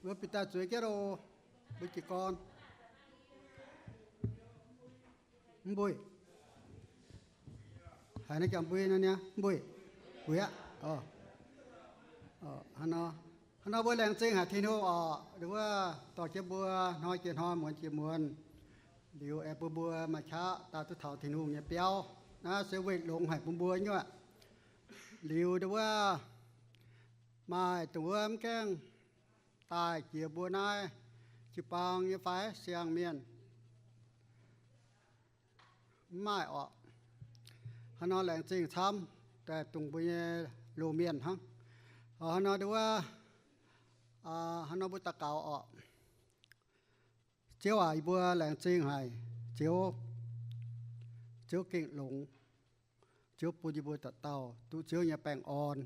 Mbuo bieqc daaih zueiz jienv oc, mbuo jiez gorn. Mv mbuic. Haiz naaiv jangx mbui nor niaa, mv mbuic. Mbuic aqv. Hnangv nor, hnangv nor mbuo laengz zingh haic Tin-Hungh oc, wuov dorh jienv mbuo hnoi jiex hnoi, muonz jiex muonz, liuz aengx bun mbuo maaih qaqv daaih duqv taux Tin-Hungh nyei biauv. Naaiv se weic longx haic bun mbuo nyei aqv. Liuz ndau wuov maaih dongh wuov mv gaengh daaih jiex mbuo naaiv jiu-baang nyei fai siang-mienh? Mv maaih orqc. Hnangv nor laengz zingh camv, daaih dongh mbuo nyei loz-mienh hnangv. Hnangv nor ndau wuov, hnangv nor mbuo daux gaux orqc. Ziouv aac, yie mbuo laengz zingh haic. Ziouv, Ziouv gengh longx. Ziouv bun yie mbuo dauh dauh duqv Ziouv nyei baengh orn.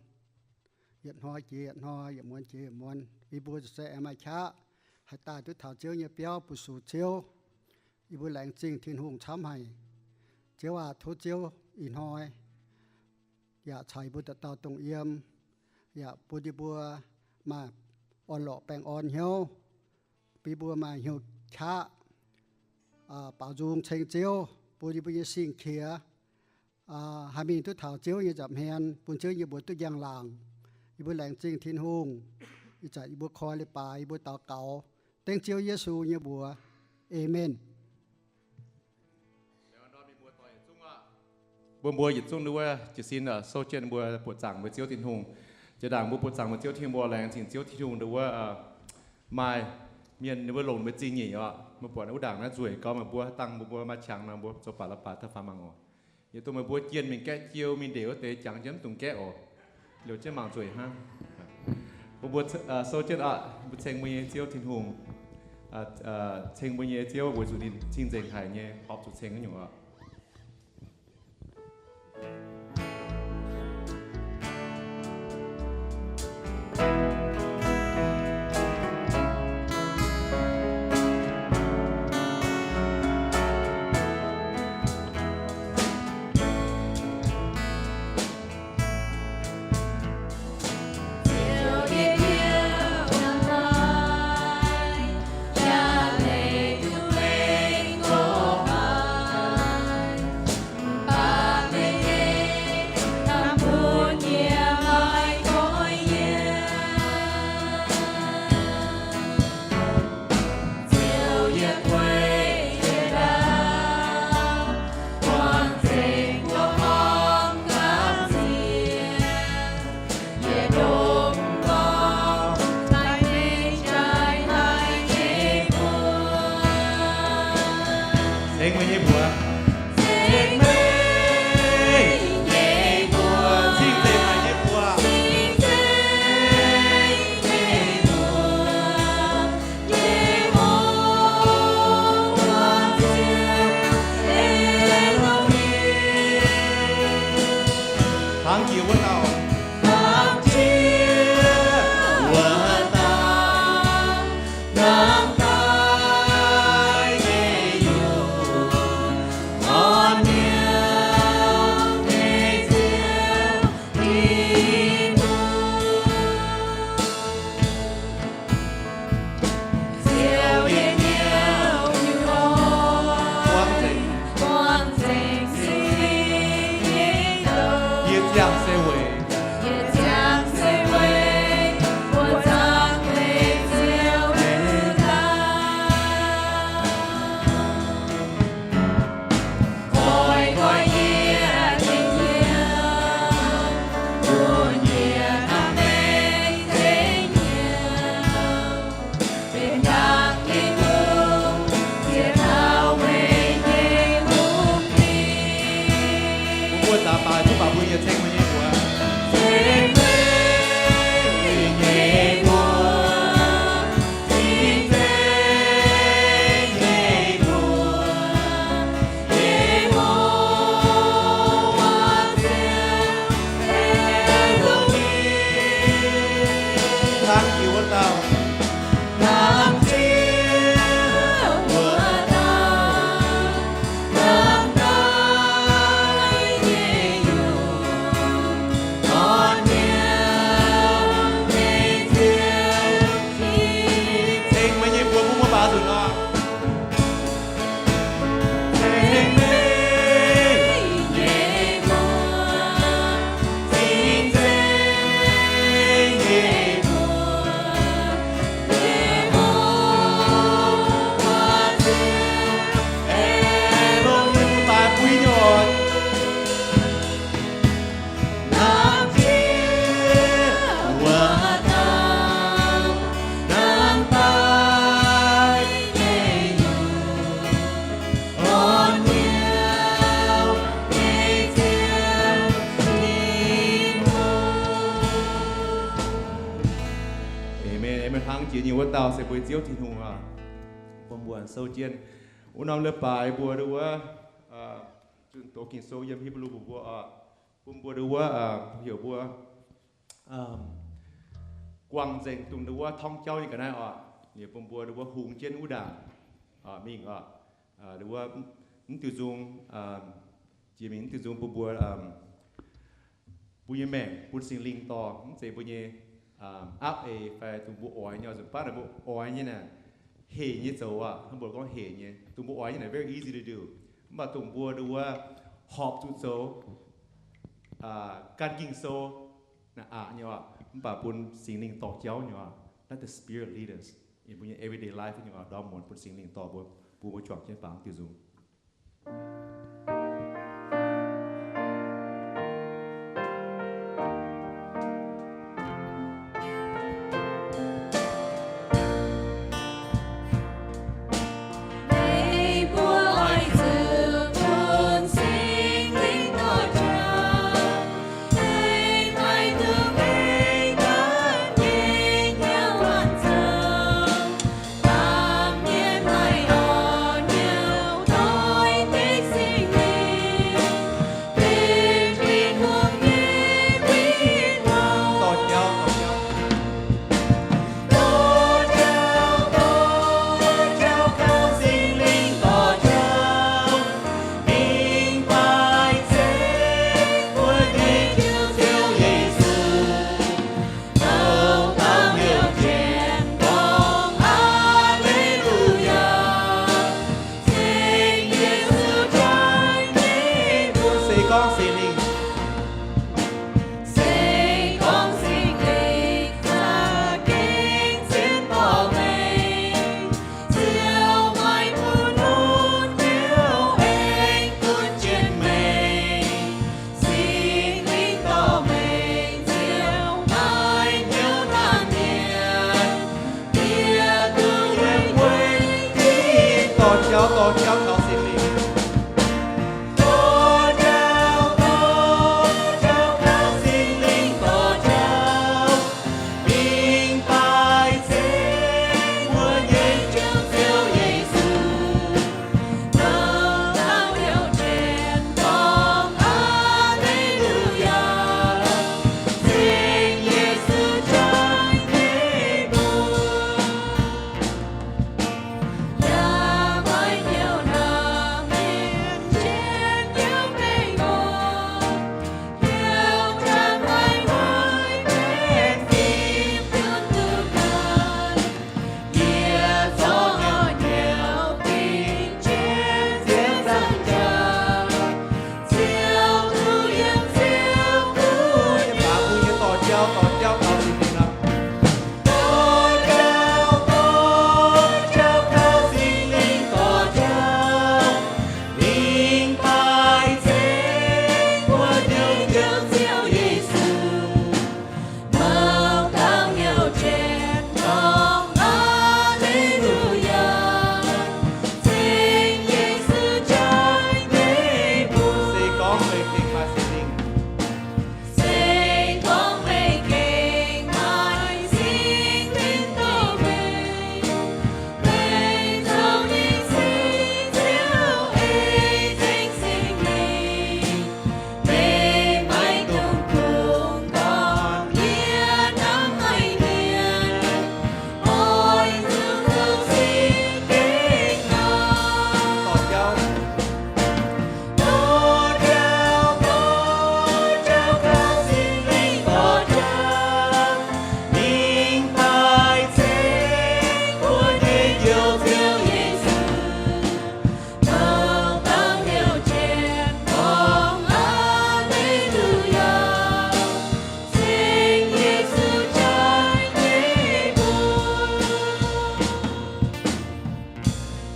Yietc hnoi jiex yietc hnoi, yietc muonz jiex yietc muonz, yie mbuo se aengx maaih qaqv haih daaih duqv taux Ziouv nyei biauv, bu sux Ziouv. Yie mbuo laengz zingh Tin-Hungh camv haic. Ziouv aac, tov Ziouv ih hnoi yaac caux yie mbuo dauh dauh dongh yiem, yaac bun yie mbuo maaih orn-lorqc baengh orn hnyouv, bun yie mbuo maaih hnyouv qaqv baaux nzung ceng Ziouv, bun yie mbuo nyei sing-qiex haih mingh duqv taux Ziouv nyei nza'hmien, bun Ziouv nyei mbuox duqv njang-laangc. Yie mbuo laengz zingh Tin-Hungh. Ih zanc yie mbuo koi leiz-baaix, yie mbuo daux gaux dengv Ziouv Yesu nyei mbuox. Aamen. Mbuo mbuo yietc zungv wuov jiez sin sou jienv mbuo buoqc zaangc mbuo Ziouv Tin-Hungh. Jiex ndaangc mbuo buoqc zaangc mbuo Ziouv Tin-Hungh, mbuo laengz zingh Ziouv Tin-Hungh ndongc wuov maaih mienh ninh mbuo longc mbuo zingh nyeic oc. Mbuo buatc wuov ndaangc naaiv nzueic gau, meih mbuo dangh mbuo mbuo maaih qangx nor, mbuo zoux baac la'baac daaih faaux mangc oc. Yietc dongh meih mbuo jienh mingh gaeqv jiu, mingh ndeic wuov deix jangx jienv mv dungx gaeqv oc. Liouc jienv mangc nzueic hnangv. Mbuo mbuo sou jienv aqv. Mbuo ceng mbuo nyei Ziouv Tin-Hungh, ceng mbuo nyei Ziouv weic zuqc ninh cing-nzengc haic nyei, horpc zuqc ceng wuov nyungc oc. Hnangv jiex nyei wuov dauh se mbuo Ziouv Tin-Hungh oc. Bun mbuo sou jienv wuov norm leiz-baaix mbuo nduov wuov, zunh doz Ging-Sou yiem Hipv^lu mbuox mbuo oc, bun mbuo nduov wuov, heuc mbuo guangc nzengc dongh nduov wuov torngv jauv nyei ga'naaiv oc. Ninh bun mbuo nduov wuov hungx jienv wuov ndaangc mingh oc. Nduov wuov mv diuh nzung, jiex mingh mv diuh nzung bun mbuo, mbuo nyei maengc bun Singx Lingh dorh, mv zeiz mbuo nyei aapv eix fai dongh mbuo oix nyei, nzunc baav naaic mbuo oix nyei naaic, hec nyei zoux aqv. Hnangv mbuo gorngv hec nyei, dongh mbuo oix nyei naaic very easy to do. Mv baac dongh mbuo nduov wuov horpc zuqc zoux gan Ging-Sou naaic aqc nyei oc. Mv baac bun Singx Lingh dorh jauv nyei oc. Let the Spirit lead us in mbuo nyei everyday life nyei oc. Ndorm muonz bun Singx Lingh dorh mbuo, bun mbuo juangc jienv faaux diuh nzung.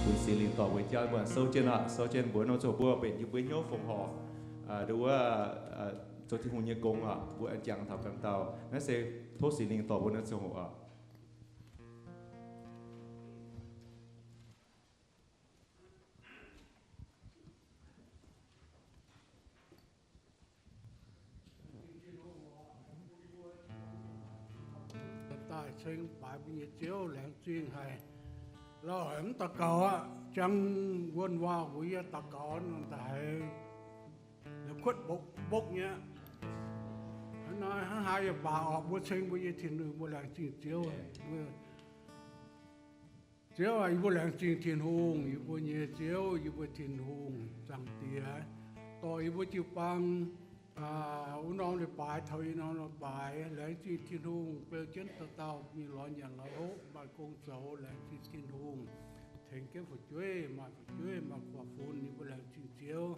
Bun Singx Lingh dorh mbuo jauv, mbuo sou jienv aqv, sou jienv mbuox norm ziangh hoc mbuo mbenc yiem mbuo hnyouv fongc horc, nduov wuov, zoux Tin-Hungh nyei gong aqv. Mbuo aengx jangx taux ganh dauh. Naaiv se tov Singx Lingh dorh mbuo norm ziangh hoc aqv. Ceng baaix mbuo nyei Ziouv, laengz zingh haic. Lauh haic mv daux gaux aqv, jangx wuonh waac mbuo yie daux gaux nor daaih haiz la'kuotv mbopv mbopv nyei aqv. Hnangv naaiv hnangv haaix yaac baac orqc, mbuo ceng mbuo nyei Tin-Hungh, mbuo laengz zingh Ziouv. Mbuo Ziouv aac, yie mbuo laengz zingh Tin-Hungh, yie mbuo nyei Ziouv, yie mbuo Tin-Hungh Zaangc Diex, dorh yie mbuo jiu-baang wuov norm leiz-baaix taux ih norm leiz-baaix. Laengz zingh Tin-Hungh beu jienv dauh dauh mingh lorz nyanc lorz hopv maaih gong zoux. Laengz zingh Tin-Hungh tengx jienv fu'jueiv, maaih fu'jueiv maaih guaax funx, yie mbuo laengz zingh Ziouv.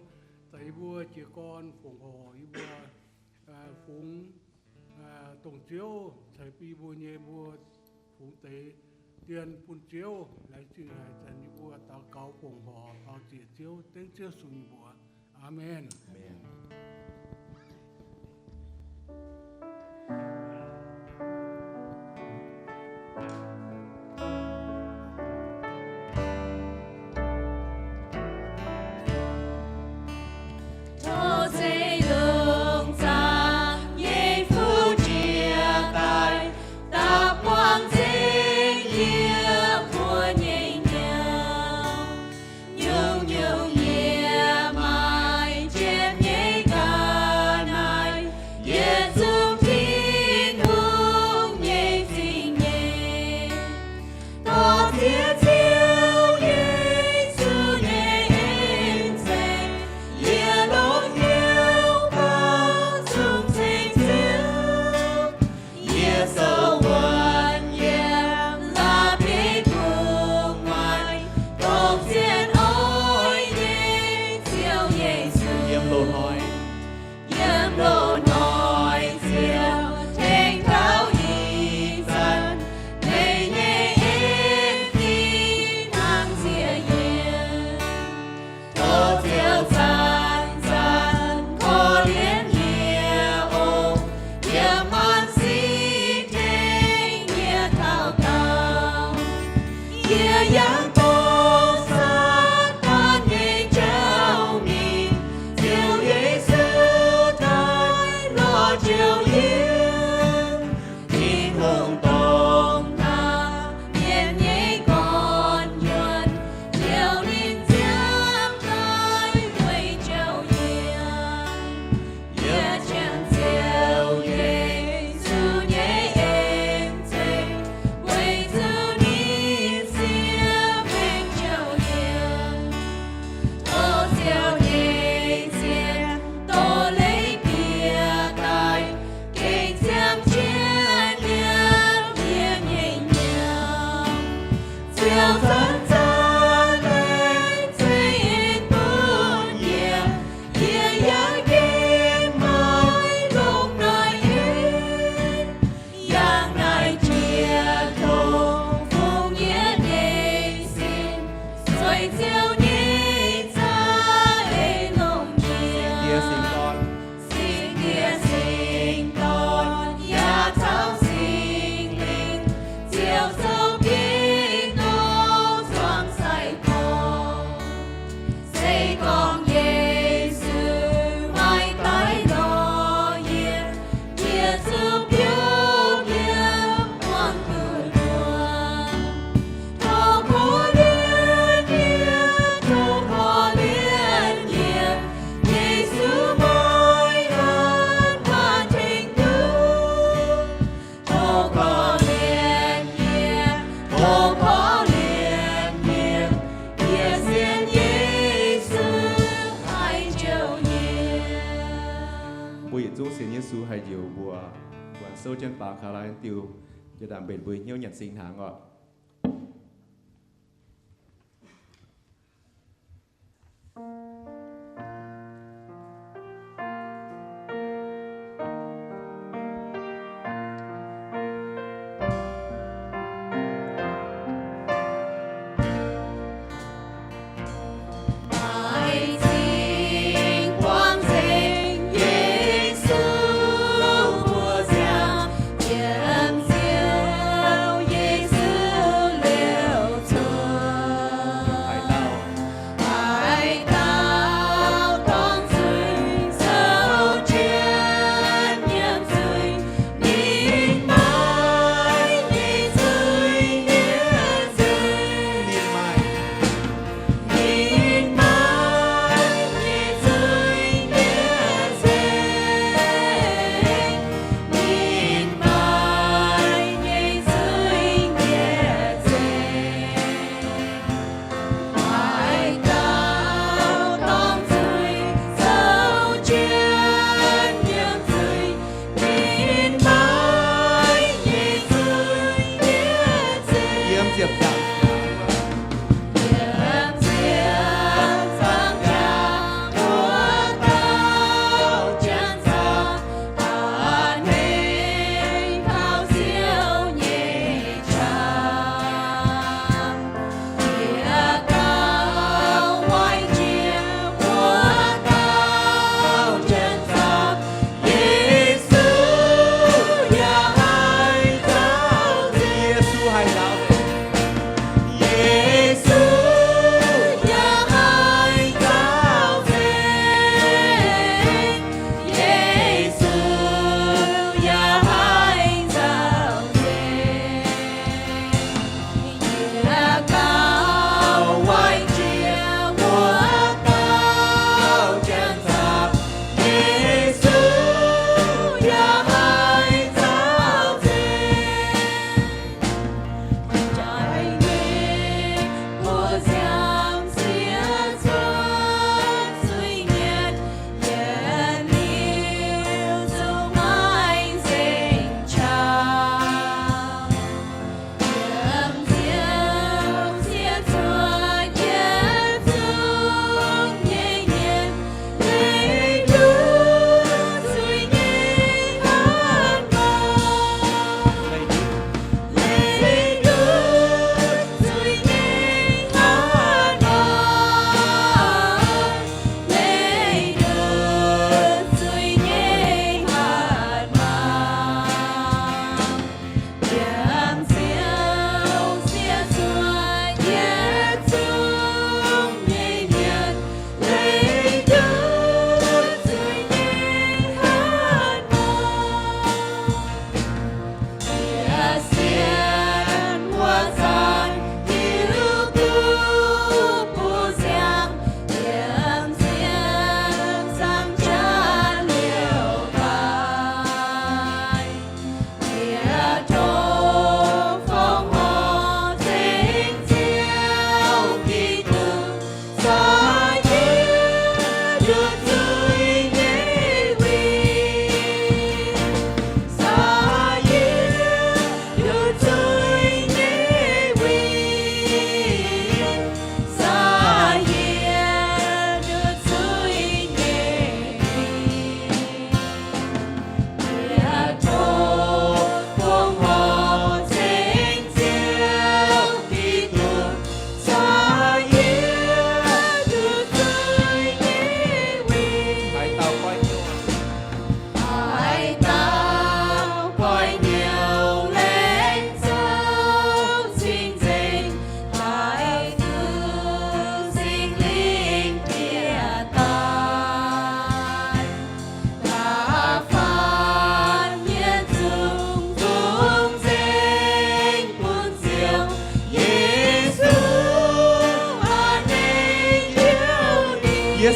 Daaih yie mbuo jiez gorn fongc horc yie mbuo fungx dongh Ziouv ceix bun yie mbuo nyei, mbuo fungx deix dien bun Ziouv. Laengz zingh haic. Zanc yie mbuo daux gaux fongc horc taux ziec Ziouv, dengv Ziouv Yesu nyei mbuox. Aamen. Tov zeiv longc zaangc nyei fuqv jiex daaih, daaih buangh nzengc yie mbuo nyei hnyouv. Nyungc-nyungc yie maaih jiem nyei ga'naaiv, yietc zungv Tin-Hungh nyei zingh nyeic. Dorh ziex Ziouv Yesu nyei en zeiv, yie longc hnyouv baac zungv ceng Ziouv. Yie sou wuonx yiem la'bieiv gu'nguaaic, dongh zien oix nyei Ziouv Yesu. Yiem loz-hnoi, yiem loz-hnoi Ziouv tengx taux ih zanc, meih nyei en fih hnangv ziec yie. Tov Ziouv zanc-zanc korv-lienh yie oc. Yiem maanc sic tengx yie taux daauh, yie yangh dongh Saadaan nyei jauv mingh. Ziouv Yesu daaih lorz jouh yie. Tin-Hungh dongh naaiv mienh nyei gorn-nyuonh liouh ninh ziangh daaih weic jouh yie. Yie qiemx Ziouv Yesu nyei en zeiv, weic zuqc ninh siev mengh jouh yie. Tov Ziouv nyei zien doz-leiz bieqc daaih, gengh ziangh jienv yiem yie nyei hnyouv. Ziouv zanc-zanc leiz zeiv en bun yie, yie yaac gengh maaih longx naaiv en. Yangh naaiv jiex dongh fungx yie nyei sin, zueiz Ziouv nyei za'eix longc yie. Singx Diex, Singx Diex, Singx Dorn, yaac caux Singx Lingh, Ziouv Yesu Giduc, zuangx sai-gorx. Se gorngv Yesu maiv daaih lorz yie, yie zuqc biouv yiem buangh duqv wuom. Tov korv-lienh yie, tov korv-lienh yie, Yesu maiv an maah tengx duqv. Tov korv-lienh yie, tov korv-lienh yie, yie sienx Yesu haih jouh yie. Mbuo yietc zungv sienx Yesu haih njoux mbuo. Mbuo souv jienv baaux kaux lai diuh, jiex ndaangc mbenc mbuo hnyouv nyanc singx hnaangx oc.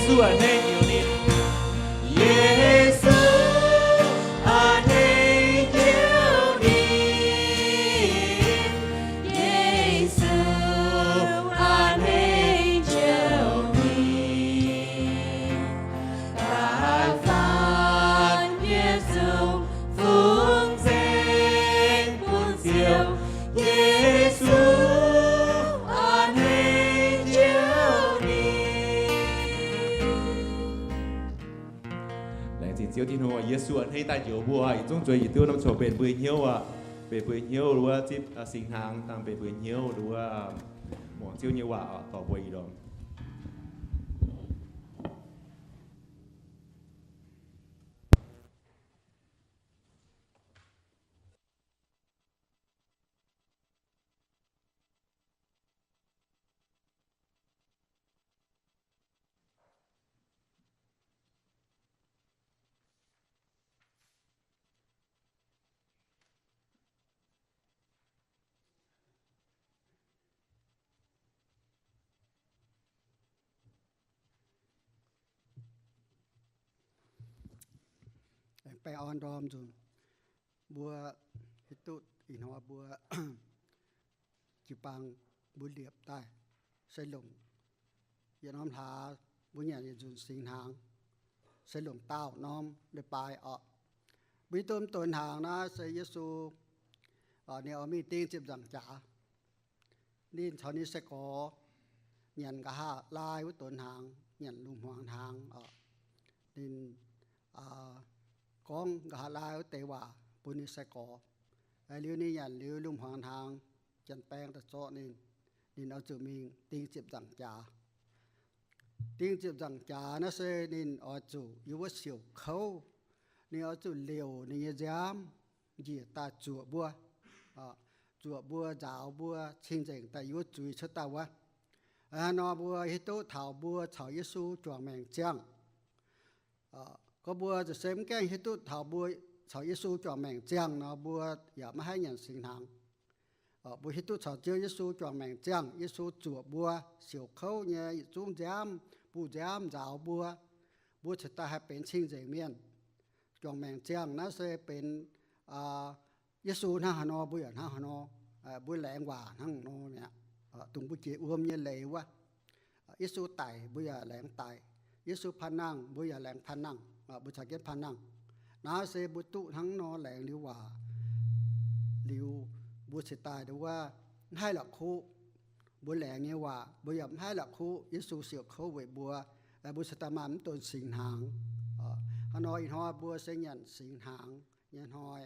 Yesu a'hneiv njoux ninh. Yesu a'hneiv njoux ninh. Yesu a'hneiv njoux ninh. Da'faanh nyei zungv fungx nzengc bun Ziouv. Yesu a'hneiv njoux ninh. Laengz zingh Ziouv Tin-Hungh, Yesu a'hneiv daaih njoux mbuo. Yietc zungv zueiz yietc diuv norm coc mbenc mbuo hnyouv aqv. Mbenc mbuo hnyouv nduov zipv singx hnaangx, dangh mbenc mbuo hnyouv nduov muangx Ziouv nyei waac oc, dorh mbuo ih ndorm. Aengx baengh orn ndorm nzunc, mbuo hiuv duqv ih hnoi mbuo jiu-baang mbuo liepc daaih se longc yietc norm hlaax, mbuo nyanc yietc nzunc singx hnaangx, se longc daauh norm leiz-baaix oc. Mbuo hiuv duqv donx hnaangx naaiv se Yesu, ninh oix mingh ding ziepc nzaangc jaax. Ninh caux ninh sai-gorx nyanc nqa'haav laai wuov donx hnaangx, nyanc lungh hmuangx hnaangx oc. Ninh gorngv nqa'haav laai wuov deix waac bun ninh sai-gorx. Liuz ninh nyanc liuz lungh hmuangx hnaangx, janx-baeng daaih zorqv ninh, ninh oix zuqc mingh ding ziepc nzaangc jaax. Ding ziepc nzaangc jaax naaiv se ninh oix zuqc yiem wuov siouc kouv, ninh oix zuqc liouc ninh nyei nziaamv njiec daaih zuoqc mbuo, zuoqc mbuo, nzaaux mbuo, cing-nzengc daaih yiem wuov zuiz cuotv daaih wuov. Hnangv nor mbuo hiuv duqv taux mbuo caux Yesu juangc maengc ziangh. Gorngv mbuo za'gengh mv gaengh hiuv duqv taux mbuo caux Yesu juangc maengc ziangh nor, mbuo yaac maiv haih nyanc singx hnaangx. Mbuo hiuv duqv caux Ziouv Yesu juangc maengc ziangh, Yesu zuoqc mbuo siouc kouv nyei yietc zungv nziaamv, buh nziaamv nzaaux mbuo, mbuo cingx daaih haih benx cing-nzengc mienh. Juangc maengc ziangh naaiv se benx Yesu hnangv haaix nor, mbuo yaac hnangv haaix nor. Mbuo laengz waac hnangv nor mi'aqv. Dongh mbuo jiex wuom nyei leiz wuov, Yesu daic, mbuo yaac laengz daic. Yesu panh nangh, mbuo yaac laengz panh nangh, mbuo caux jienv panh nangh. Naaiv se mbuo duqv hnangv nor laengz liuz waac liuz, mbuo cingx daaih nduov mv haih la'kuqv mbuo laengz nyei waac, mbuo yaac mv haih la'kuqv Yesu siouc kouv weic mbuo. Mbuo cingx daaih maaih mv donx singx hnaangx. Hnangv nor ih hnoi mbuo se nyanc singx hnaangx nyei hnoi.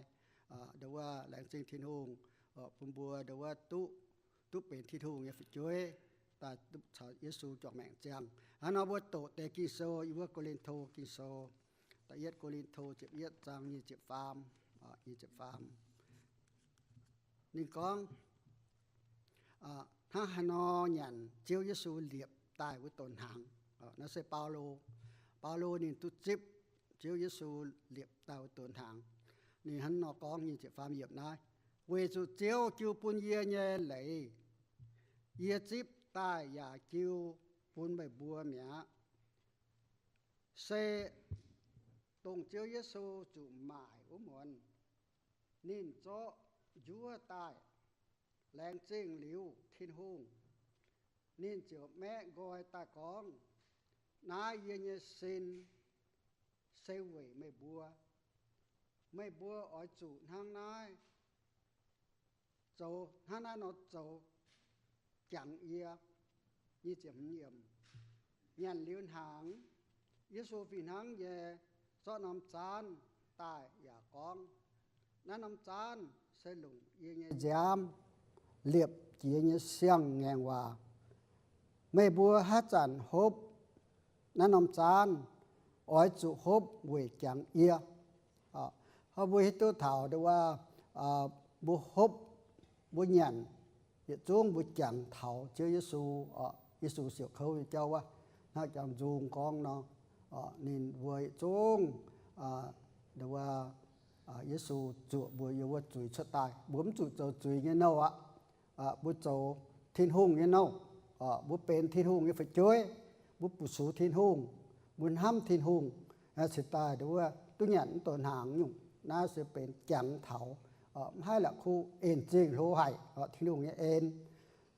Nduov laengz zingh Tin-Hungh bun mbuo nduov duqv, duqv benx Tin-Hungh nyei fu'jueiv, daaih duqv caux Yesu juangc maengc ziangh. Hnangv nor mbuo doqc deix Ging-Sou yiem wuov Ko^lin^to Ging-Sou, da'yietv Ko^lin^to ziepc yietv zaang nyic ziepc faam, nyic ziepc faam. Ninh gorngv, hnangv haaix nor nyanc Ziouv Yesu liepc daaih wuov donx hnaangx. Naaiv se Baulo. Baulo ninh duqv zipv Ziouv Yesu liepc daaih wuov donx hnaangx. Ninh hnangv nor gorngv, nyic ziepc faam yiemc naaiv, weic zuqc Ziouv jiu bun yie nyei leiz, yie zipv daaih yaac jiu bun meih mbuo mi'aqv. Se dongh Ziouv Yesu zuqc maaic wuov muonz, ninh zorqv njuov daaih, laengz zingh liuz Tin-Hungh, ninh ziouc maeqv nqoi daaih gorngv, naaiv yie nyei sin se weic meih mbuo. Meih mbuo oix zuqc hnangv naaiv zoux, hnangv naaiv nor zoux jangx yie. Nyanc liuz hnaangx, Yesu fih hnangv nyei zorqv norm zaanv daaih yaac gorngv, naaiv norm zaanv se longc yie nyei nziaamv liepc jiex nyei siang-ngaengc waac. Meih mbuo haaix zanc hopv naaiv norm zaanv, oix zuqc hopv weic jangx yie. Hnangv mbuo hiuv duqv taux nduov, mbuo hopv, mbuo nyanc, yietc zungv mbuo jangx taux Ziouv Yesu, Yesu siouc kouv nyei jauv wuov. Hnangv jangx nzung gorngv nor, ninh mbuo yietc zungv, nduov, Yesu zuoqc mbuo yiem wuov zuiz cuotv daaih. Mbuo mv zuqc zoux zuiz nyei nouh aqv. Mbuo zoux Tin-Hungh nyei nouh. Mbuo benx Tin-Hungh nyei fu'jueiv. Mbuo butv sux Tin-Hungh. mbuo hnamv Tin-Hungh, cingx daaih nduov duqv nyanc mv donx hnaangx nyungc. Naaiv se benx jangx taux mv haih la'kuqv, en zingh hlo haic Tin-Hungh nyei en.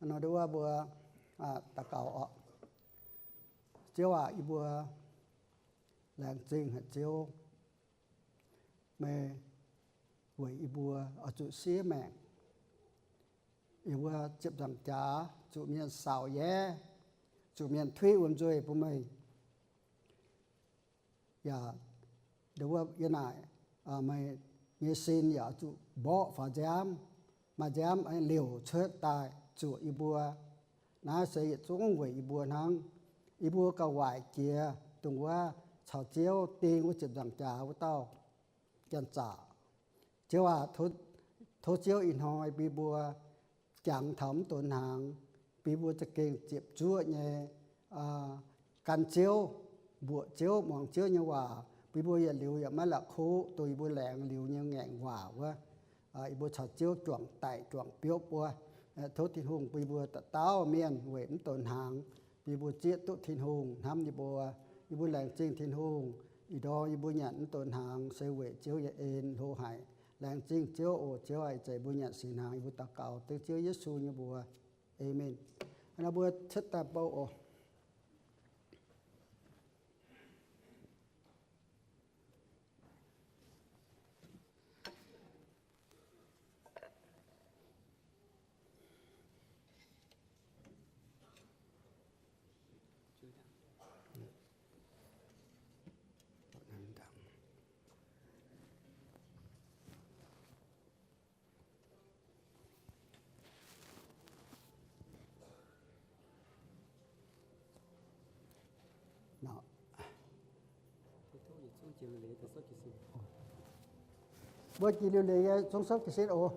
Nor nduov mbuo daux gaux oc. Ziouv aac, yie mbuo laengz zingh haic Ziouv, meih weic yie mbuo oix zuqc siev maengc. Yie mbuo ziepc nzaangc jaax zuqc mienh saauc yaev, zuqc mienh tuiv wuom-nzuih bun meih. Yaac nduov yie naaic, meih nyei sin yaac zuqc mborqv faaux nziaamv, maaih nziaamv liouc cuotv daaih zuoqc yie mbuo. Naaiv se yietc zungv weic yie mbuo hnangv. Yie mbuo gauh waaic jiex dongh wuov caux Ziouv ding wuov ziepc nzaangc jaax wuov dauh janx-zaqc. Ziouv aac, tov Ziouv ih hnoi bun mbuo jangx taux mv donx hnaangx, bun mbuo za'gengh ziepc zuoqv nyei gan Ziouv, mbuoqc Ziouv, muangx Ziouv nyei waac, bun mbuo yietc liuz yaac maiv la'kuqv dongh yie mbuo laengz liuz nyei ngaengc waac wuov. Yie mbuo caux Ziouv juangc daic juangc biopv wuov. Tov Tin-Hungh bun mbuo dauh dauh mienh weic mv donx hnaangx, bun mbuo zieqv duqv Tin-Hungh hnamv yie mbuo. Yie mbuo laengz zingh Tin-Hungh, ih ndorm yie mbuo nyanc mv donx hnaangx se weic Ziouv nyei en hlo haic. Laengz zingh Ziouv oc. Ziouv aac, ih zanc mbuo nyanc singx hnaangx, yie mbuo daux gaux dengv Ziouv Yesu nyei mbuox. Aamen. Nor mbuo cuotv daaih bou oc. Mbuo jiex liuz leiz nyei zungv sopv jiez sin oc.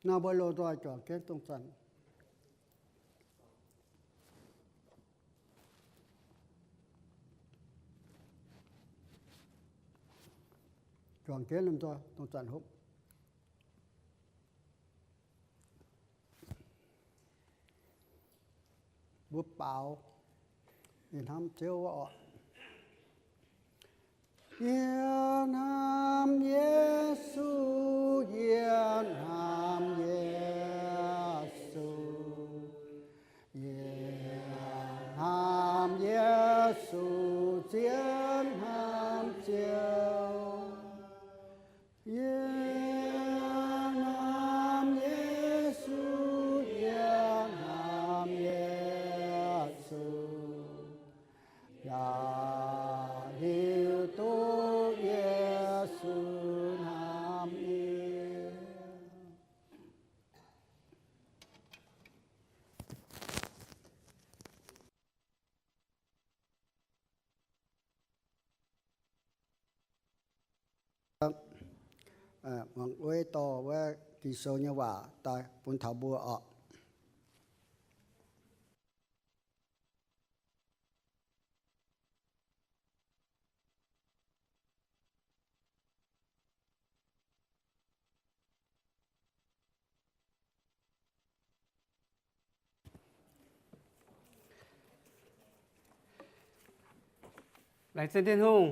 Naaiv mbuo loz-nzoih juangc jienv dongh zanc, juangc jienv dongh zanc hopv. Mbuo baaux, yie hnamv Ziouv wuov oc. Yie hnamv Yesu, yie hnamv Yesu, yie hnamv Yesu, zien hnamv Ziouv. Yie hnamv Yesu, yie hnamv Yesu, yaac hiuv duqv Yesu hnamv yie. Muangx uiv dorh wuov Ging-Sou nyei waac daaih bun taux mbuo oc. Laengz zingh Tin-Hungh,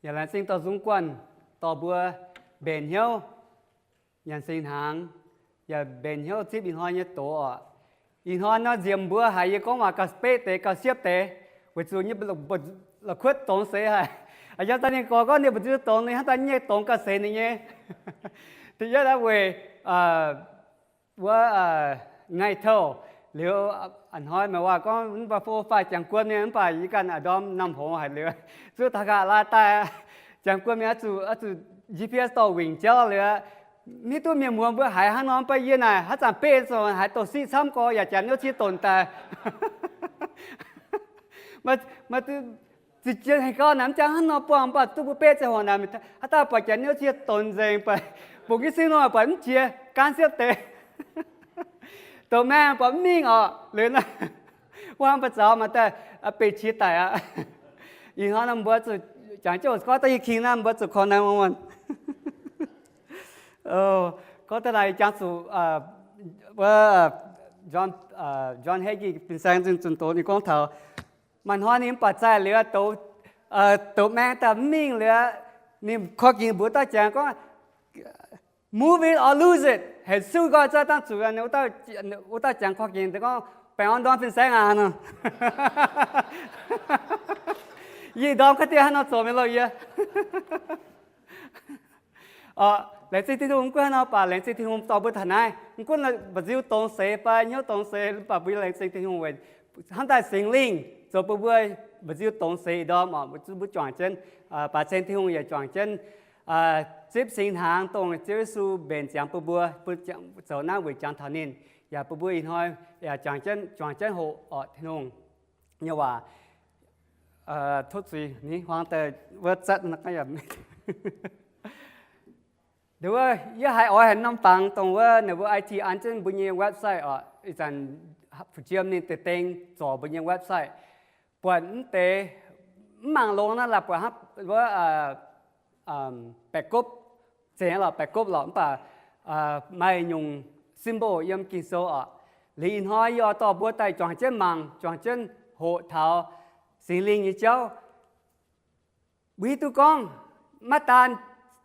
yaac laengz zingh dorh nzung guanh dorh mbuo mbenc hnyouv nyanc singx hnaangx, yaac mbenc hnyouv zipv ih hnoi nyei doz oc. Ih hnoi nor nziemx mbuo haiz yie gorngv waac gauh beqv deix gauh siepv deix, weic zuqc nyei la'kuotv dongz seix haic. Aa, yie daaih ninh gorx gorngv ninh mbu'ziex dongz, ninh hnangv daaih nyei dongz gauh seix ninh nyei. Da'yietv aqv weic wuov ngaih touh liuz, a'hnoi meih waac gorngv mv baac fo faah jangx guon mienh, mv baac yie ganh a'ndorm namh houx haic liuz, zuov taux ga'laa daaih, jangx guon mienh oix zuqc G P S dorh wingc jauv liuz, mv hiuv duqv mienh muoz mbuo haiz hnangv nor, mv baac yie naaic haaix zanc beqv zoux haiz douz siqv camv gorx yaac janx niouv cie donc daaih. Maaih zinh jien hengx gau naaic mv jangx hnangv nor buangh, mv baac duqv mbuo beqv ziangh hoc naaic, haaix dauh buatc janx niouv cie donc nzengc, buatc bungx jienv siv nor buatc mv jiex, gaanv siepv deix. Douz maengh buatc mv mingh oc, liuz naaiv, wuov hnangv mbuo zaux maaih daaih beic qiex daic aqv. Ih hnoi nor mbuo zuqc jangx jienv gorngv daaih yie king naaiv mbuo zuqc call nine one one. Gorngv daaih naaic jangx zuqc wuov John, John Hagee fin-saeng zinh zunh doz ninh gorngv taux maaih hnoi ninh mv baac zaih liuz, douz maengh daaih mv mingh liuz, ninh korv-kingx mbuox dauh jangx gorngv, move it or lose it, hec siuv nqoi zaaih dangh zuqc. Wuov dauh jangx korv-kingx gorngv, baengh orn ndorm fin-saeng aac nor. Yie ndorm kaav dieh hnangv nor zoux mingh loh yie. Laengz zingh Tin-Hungh, mv gunv hnangv nor baac laengz zingh Tin-Hungh dorh mbuo taux naaiv. Mv gunv mba'nziu dongz seix fai hnyouv dongz seix, mv baac mbuo laengz zingh Tin-Hungh weic hnamv daaih Singx Lingh zoux bun mbuo mba'nziu dongz seix ih ndorm oc, mbuo juangc jienv, baac ceng Tin-Hungh yaac juangc jienv zipv singx hnaangx dongh Ziouv Yesu mbenc ziangx bun mbuo, bun zoux naaiv weic jangx taux ninh, yaac bun mbuo ih hnoi yaac juangc jienv hoqc orqc Tin-Hungh nyei waac. Tov zuiz, ni huaang daaih wuov zatv. Wuov yie haiz oix haaix norm fangx dongh wuov ninh mbuo I T an jienv mbuo nyei website oc. Ih zanc fu'jiem ninh deix-deng zorc mbuo nyei website. Buatc mv deix mv mangc longx naaiv laaix buatc hnangv wuov baeqc gopv, zeiz lorqc, baeqc gopv lorqc, mv baac maaih nyungc symbol yiem Ging-Sou oc. Liuz ih hnoi yie oix dorh mbuo daaih juangc jienv mangc, juangc jienv hoqc taux Singx Lingh nyei jauv. Mbuo hiuv duqv gorngv maiv daan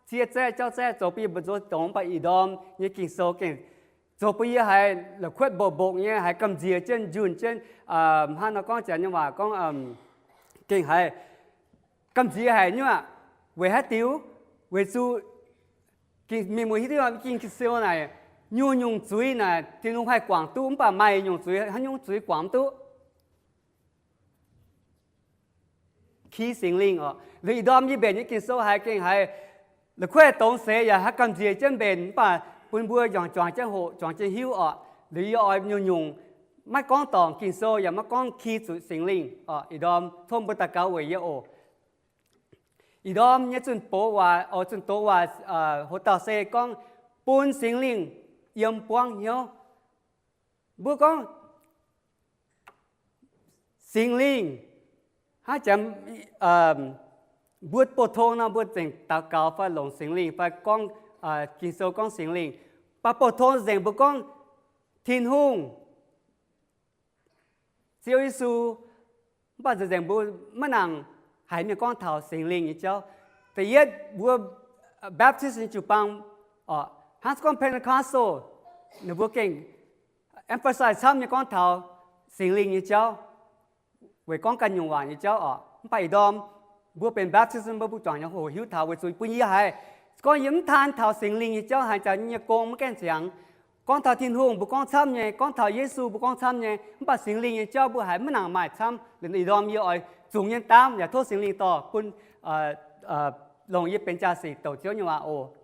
cie zaeqv jauv zaeqv zoux bun yie mbu'nzuqc dongz, mv baac ih ndorm nyei Ging-Sou gengh zoux bun yie haiz la'kuotv mbopv-mbopv nyei, haiz gamh nziex jienv, njunh jienv, hnangv nor gorngv janx nyei waac gorngv, gengh haiz gamh nziex haic nyuoqc. Weic haaix diuc? Weic zuqc mienh muoz hiuv duqv Ging-Sou naaic, nyungc-nyungc zuiz naaic Tin-Hungh haih guangc duqv, mv baac maaih nyungc zuiz haaix nyungc zuiz guangc mv duqv. Ki Singx Lingh oc. Liuz ih ndorm yie mbenc nyei Ging-Sou haiz gengh haiz la'kuotv dongz seix yaac haiz gamh nziex jienv mbenc, mv baac bun mbuo juangc juangc jienv hoqc, juangc jienv hiuv oc. Liuz yie oix nyungc-nyungc maiv gorngv dorngc Ging-Sou yaac maiv gorngv ki zuqc Singx Lingh oc. Ih ndorm tov mbuo daux gaux weic yie oc. Ih ndorm nyei zunh doz waac, oix zunh doz waac, ho dauh se gorngv bun Singx Lingh yiem buangv hnyouv. Mbuo gorngv Singx Lingh, hnangv jaax mbuo bouh tong nor, mbuo zengc daux gaux fai longc Singx Lingh fai gorngv, Ging-Sou gorngv Singx Lingh. Mv baac bouh tong nzengc mbuo gorngv Tin-Hungh, Ziouv Yesu. Mv baac nzengc mbuo maiv nangc haiz mienh gorngv taux Singx Lingh nyei jauv. Da'yietv mbuo Baptist nyei jiu-baang, hnangv se gorngv Pentecostal, ninh mbuo gengh emphasize camv nyei gorngv taux Singx Lingh nyei jauv, weic gorngv ganh nyungc waac nyei jauv oc. Mv baac ih ndorm mbuo benx Baptist, mbuo mbuo juangc nyei hoc hiuv taux weic zuqc bun yie haiz gorngv yie mv taan taux Singx Lingh nyei jauv haaix, jaax nyei gong maiv gaengh ziangx. Gorngv taux Tin-Hungh mbuo gorngv camv nyei, gorngv taux Yesu mbuo gorngv camv nyei, mv baac Singx Lingh nyei jauv mbuo haiz maiv nangc maaih camv. Ih ndorm yie oix zungx nyei daamv yaac tov Singx Lingh dorh bun, longc yie benx jaa-sic douc Ziouv nyei waac oc.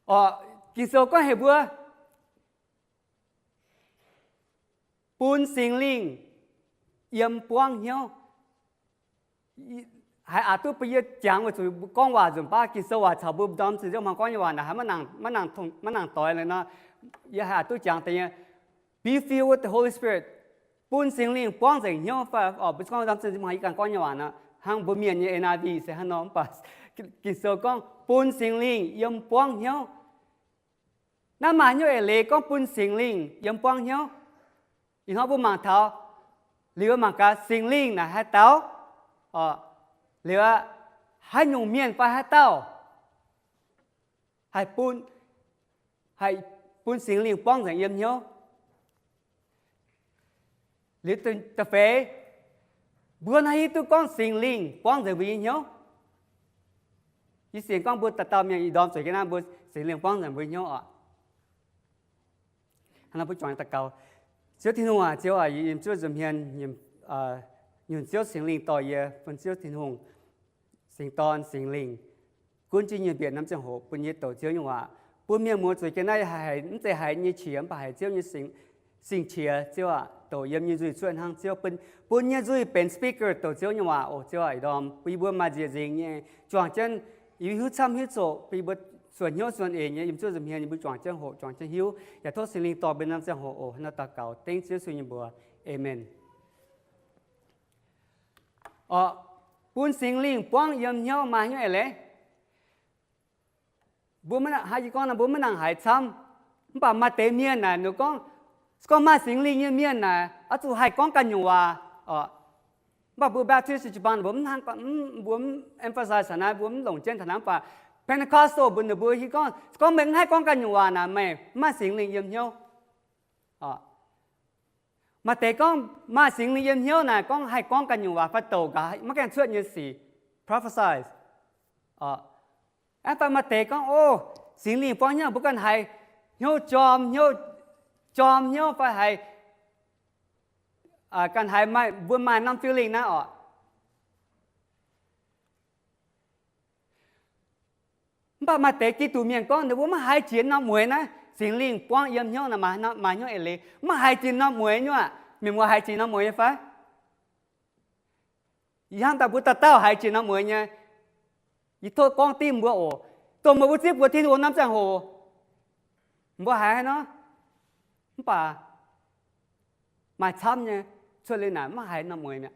Oc, Ging-Sou gorngv heuc mbuo bun Singx Lingh yiem buangv hnyouv. Haiz aqc duqv bun yie jangx weic zuqc gorngv waac nzunc baav Ging-Sou waac caux mbuo ndorm zinh nziouv hmuangx gorngv nyei waac naaic haiz maiv nangc doix nor, yie haiz aqc duqv jangx deix nyei, be filled with the Holy Spirit, bun Singx Lingh buangv nzengc hnyouv fai oc. Mbuo gorngv ndorm zinh nziouv hmuangx yie ganh gorngv nyei waac nor, hnangv mbuo mienh nyei N I V se hnangv nor, mv baac Ging-Sou gorngv bun Singx Lingh yiem buangv hnyouv. Naaiv maaih hnyouv eix leiz gorngv bun Singx Lingh yiem buangv hnyouv. Ih hnoi mbuo mangc taux, liuz mangc gaax Singx Lingh naaic haaix dauh, liuz haaix nyungc mienh fai haaix dauh haih bun, haih bun Singx Lingh buangv nzengc yiem hnyouv. Liuz da'feix, mbuo naaiv hiuv duqv gorngv Singx Lingh buangv nzengc mbuo nyei hnyouv. Yie sienx gorngv mbuo dauh dauh mienh ih ndorm zueiz jienv naaiv mbuo Singx Lingh buangv nzengc mbuo nyei hnyouv oc. Hnangv naaiv mbuo juangc daux gaux. Ziouv Tin-Hungh aac, Ziouv aac, yie yiem zuov nza'hmien, nyunc Ziouv Singx Lingh dorh yie, bun Ziouv Tin-Hungh, Singx Dorn, Singx Lingh, gunv jienv nyei mbietc norm ziangh hoc bun yie douc Ziouv nyei waac. Bun mienh muoz zueiz jienv naaiv haiz, mv zeiz haiz nyei qiex, mv baac haiz Ziouv nyei singx, singx qiex, Ziouv aac, douc yiem nyei nzuih cuotv hnangv Ziouv, bun nyei nzuih benx speaker douc Ziouv nyei waac oc. Ziouv aac, ih ndorm bun yie mbuo maaih nzieqc nzingc nyei juangc jienv, yie hiuv camv hiuv zoqc, bun yie mbuo suonc hnyouv suonc eix nyei yiem zuov nza'hmien yie mbuo juangc jienv hoqc, juangc jienv hiuv, yaac tov Singx Lingh dorh mbuo norm ziangh hoc oc. Hnangv naaiv daux gaux dengv Ziouv Yesu nyei mbuox. Aamen. Oc, bun Singx Lingh buangv yiem hnyouv maaih hnyouv eix leiz. Mbuo maiv nangc, hnangv yie gorngv nor, mbuo maiv nangc haiz camv. Mv baac maaih deix mienh naaic, ninh gorngv, se gorngv maaih Singx Lingh nyei mienh naaic, oix zuqc haih gorngv ganh nyungc waac. Mv baac mbuo Baptist jiu-baang mbuo mv, mbuo mv emphasize taux naaiv, mbuo mv longc jienv taux naaiv. Mv baac Pentecostal mbuo ninh mbuo hiuv gorngv, se gorngv meih mv haih gorngv ganh nyungc waac naaic, meih mv maaih Singx Lingh yiem hnyouv. Maaih deix gorngv maaih Singx Lingh yiem hnyouv naaic, gorngv haih gorngv ganh nyungc waac fai douc gaax maiv gaengh cuotv nyei sic, prophesy. Aa, fai maaih deix gorngv, o, Singx Lingh buangv hnyouv, mbuo ganh haiz hnyouv jorm, hnyouv jorm hnyouv fai haiz, ganh haiz maaih, mbuo maaih norm feeling naaiv oc. Mv baac maaih deix Giduc mienh gorngv ninh mbuo maiv haiz jiex norm mueiz naaiv, Singx Lingh buangv yiem hnyouv naaic, maaih hnyouv eix leiz, maiv haiz jiex norm mueiz nyei aqv. Mienh muoz haiz jiex norm mueiz nyei fai? Yie hnamv daaih mbuo dauh dauh haiz jiex norm mueiz nyei. Yie tov gorngv dimv mbuo oc. Dongh meih mbuo zipv buoz Tin-Hungh norm ziangh hoc, mbuo haiz haaix nor? Mv baac maaih camv nyei, cuotv liuz naaic maiv haiz norm mueiz mi'aqv.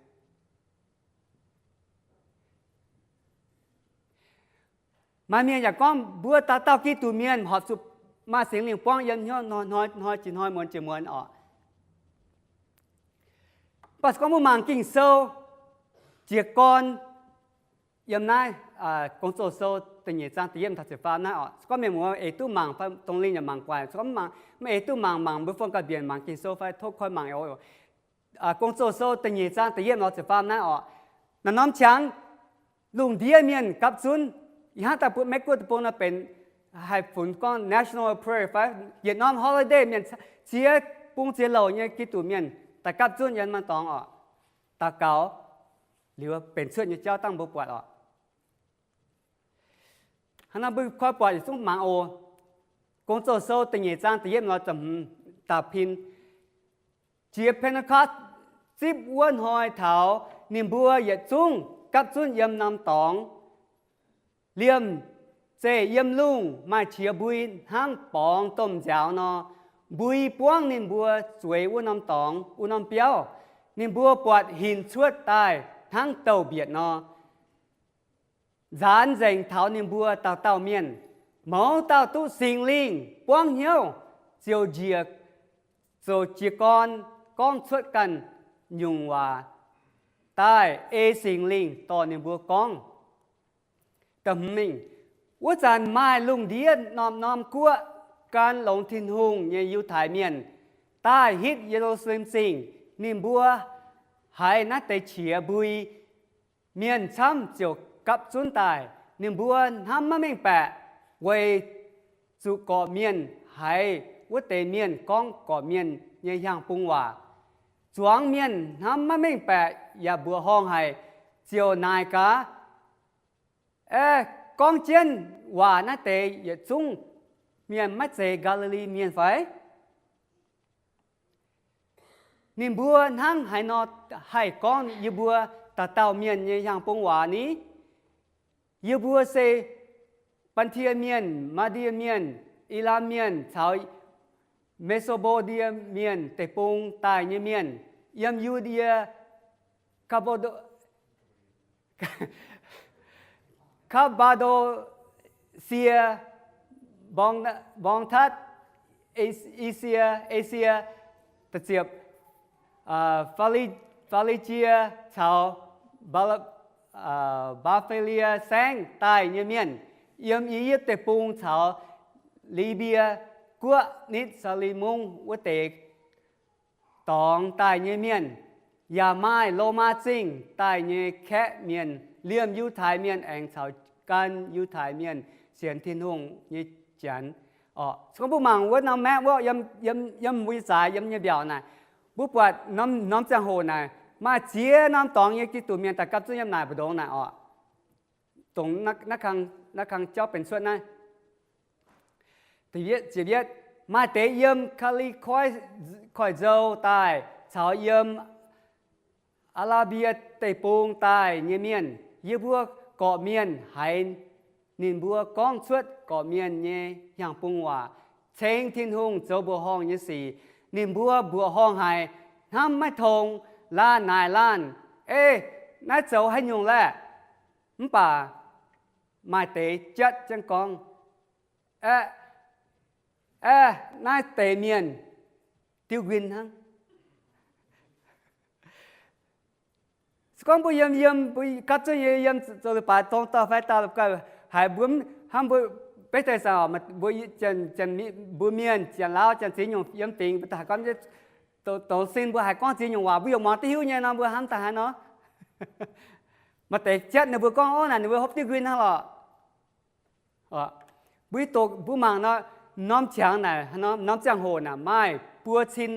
Maaih mienh yaac gorngv mbuo dauh dauh Giduc mienh horpc zuqc maaih Singx Lingh buangv yiem hnyouv hnoi, hnoi jiex hnoi, muonz jiex muonz oc. Mv baac se gorngv mbuo mangc Ging-Sou jiez gorn yiem naaiv Gong-Zoh Sou da'nyeic zaang da'yietv taux ziepc faam naaiv oc. Se gorngv mienh muoz eix duqv mangc fai dongh lingh yaac mangc guaic. Se gorngv mv eix duqv mangc, mangc mbuo phone ga'mbienc mangc Ging-Sou fai tov koi mangc oc. Gong-Zoh Sou da'nyeic zaang da'yietv taux ziepc faam naaiv oc. Naaiv norm qangx lungh ndiev mienh gapv zunv, ih hnangv daaih mbuo Meiv Guoqv deic-bung nor benx haih funx gorngv national prayer fai yietc norm holiday mienh ziex bung ziex louc nyei Giduc mienh daaih gapv zunv yiem maanc dorngx oc, daux gaux liuz benx cuotv nyei jauv dangh mbuo buatc oc. Hnangv naaiv mbuo koi buatc yietc zungv mangc oc. Gong-Zoh Sou da'nyeic zaang da'yietv taux ziepc hmz daux pin, jiex Pentecost zipv wuov hnoi taux ninh mbuo yietc zungv gapv zunv yiem norm dorngx, liemh Zeiv yiem lungh maaih qiex mbui hnangv borngz domh nziaaux nor, mbui buangv ninh mbuo zueiz wuov norm dorngx, wuov norm biauv. Ninh mbuo buatc hinc cuotv daaih hnangv douz-mbietc nor, nzaanx nzengc taux ninh mbuo dauh dauh mienh. Mouz dauh duqv Singx Lingh buangv hnyouv, ziouc njiec zoux jiez gorn gorngv cuotv ganh nyungc waac daaih ei Singx Lingh dorh ninh mbuo gorngv. Mingh, wuov zanc maaih lungh ndiev norm-norm guoqv gan longx Tin-Hungh nyei Yiutai Mienh daaih hitv Ye^lu^saa^lem Zingh. Ninh mbuo haiz naaiv deix qiex mbui, mienh camv ziouc gapv zunv daaih. Ninh mbuo hnamv maiv mengh baeqc weic zuqc gorqv-mienh haiz wuov deix mienh gorngv gorqv-mienh nyei hiaang-bung waac. Zuangx mienh hnamv maiv mengh baeqc yaac mbuoqc horngh haic, ziouc naaic gaax, Aeqv, gorngv jienv waac naaiv deix yietc zungv mienh maiv zeiz Gaa^li^li Mienh fai? Ninh mbuo hnangv haaix nor haih gorngv yie mbuo dauh dauh mienh nyei hiaang-bung waac ni? Yie mbuo se Baan^tie Mienh, Maa^ndie Mienh, Elaam Mienh caux Me^so^mbo^ndie Mienh deic-bung daaih nyei mienh, yiem Yu^ndie, Ka^mbo^ndo Ka^mbaa^ndo^sie, Mborng Tatv, I^sie, Esie, ziepc, Faa^li^jie caux Mbaa^fi^lie Saengv daaih nyei mienh, yiem I^yipv Deic-Bung caux Li^mbie Guoqv nitv Saa^li^mun wuov deix dorngx daaih nyei mienh, yaac maaih Lomaa Zingh daaih nyei kaeqv mienh, liemh Yiutai Mienh aengx caux gan Yiutai Mienh sienx Tin-Hungh nyei Janx. Oc, se gorngv mbuo mangc wuov norm maengv wuov, yiem mbuo nyei zaaix, yiem nyei mbiaauc naaic, mbuo buatc norm ziangh hoc naaic maaih ziex norm dorngx nyei Giduc Mienh daaih gapv zunv yiem naaic mbu'ndongx naaic oc. Dongh naaiv kang jauv benx cuotv naaiv. Ziepc yietv, maaih deix yiem Kaa^li^koiv Koiv-Nzou daaih caux yiem Aa^laa^mbie Deic-Bung daaih nyei mienh. Yie mbuo gorqv-mienh haiz ninh mbuo gorngv cuotv gorqv-mienh nyei hiaang-bung waac, ceng Tin-Hungh zoux mbuoqc horngh nyei sic. Ninh mbuo mbuoqc horngh haic, hnamv maiv tong, laanh naaic laanh, Ei, naaiv zoux haaix nyungc laeh? Mv baac maaih deix jatv jienv gorngv, Aeqv, aeqv, naaiv deix mienh diuv nquin hnangv. Se gorngv mbuo yiem, yiem, mbuo gapv zunv nyei yiem zoux leiz-baaix zong dauh fai dauh gauh haiz mbuo, hnamv mbuo, beiv daaih saah, mbuo, mbuo mienh, Janx-Lauv, Janx-Ziex nyungc yiem fingx, mbuo daaih haiz gorngv, douz sin mbuo haiz gorngv ziex nyungc waac mbuo yaac muangx duqv hiuv nyei nor, mbuo hnamv daaih haaix nor? Maaih deix jatv ninh mbuo gorngv, Orv, naaic ninh mbuo hopv diuv nquin hnangv lorqc. Mbuo doqc, mbuo mangc nor, norm qangx naaic, norm ziangh hoc naaic maaih buo cin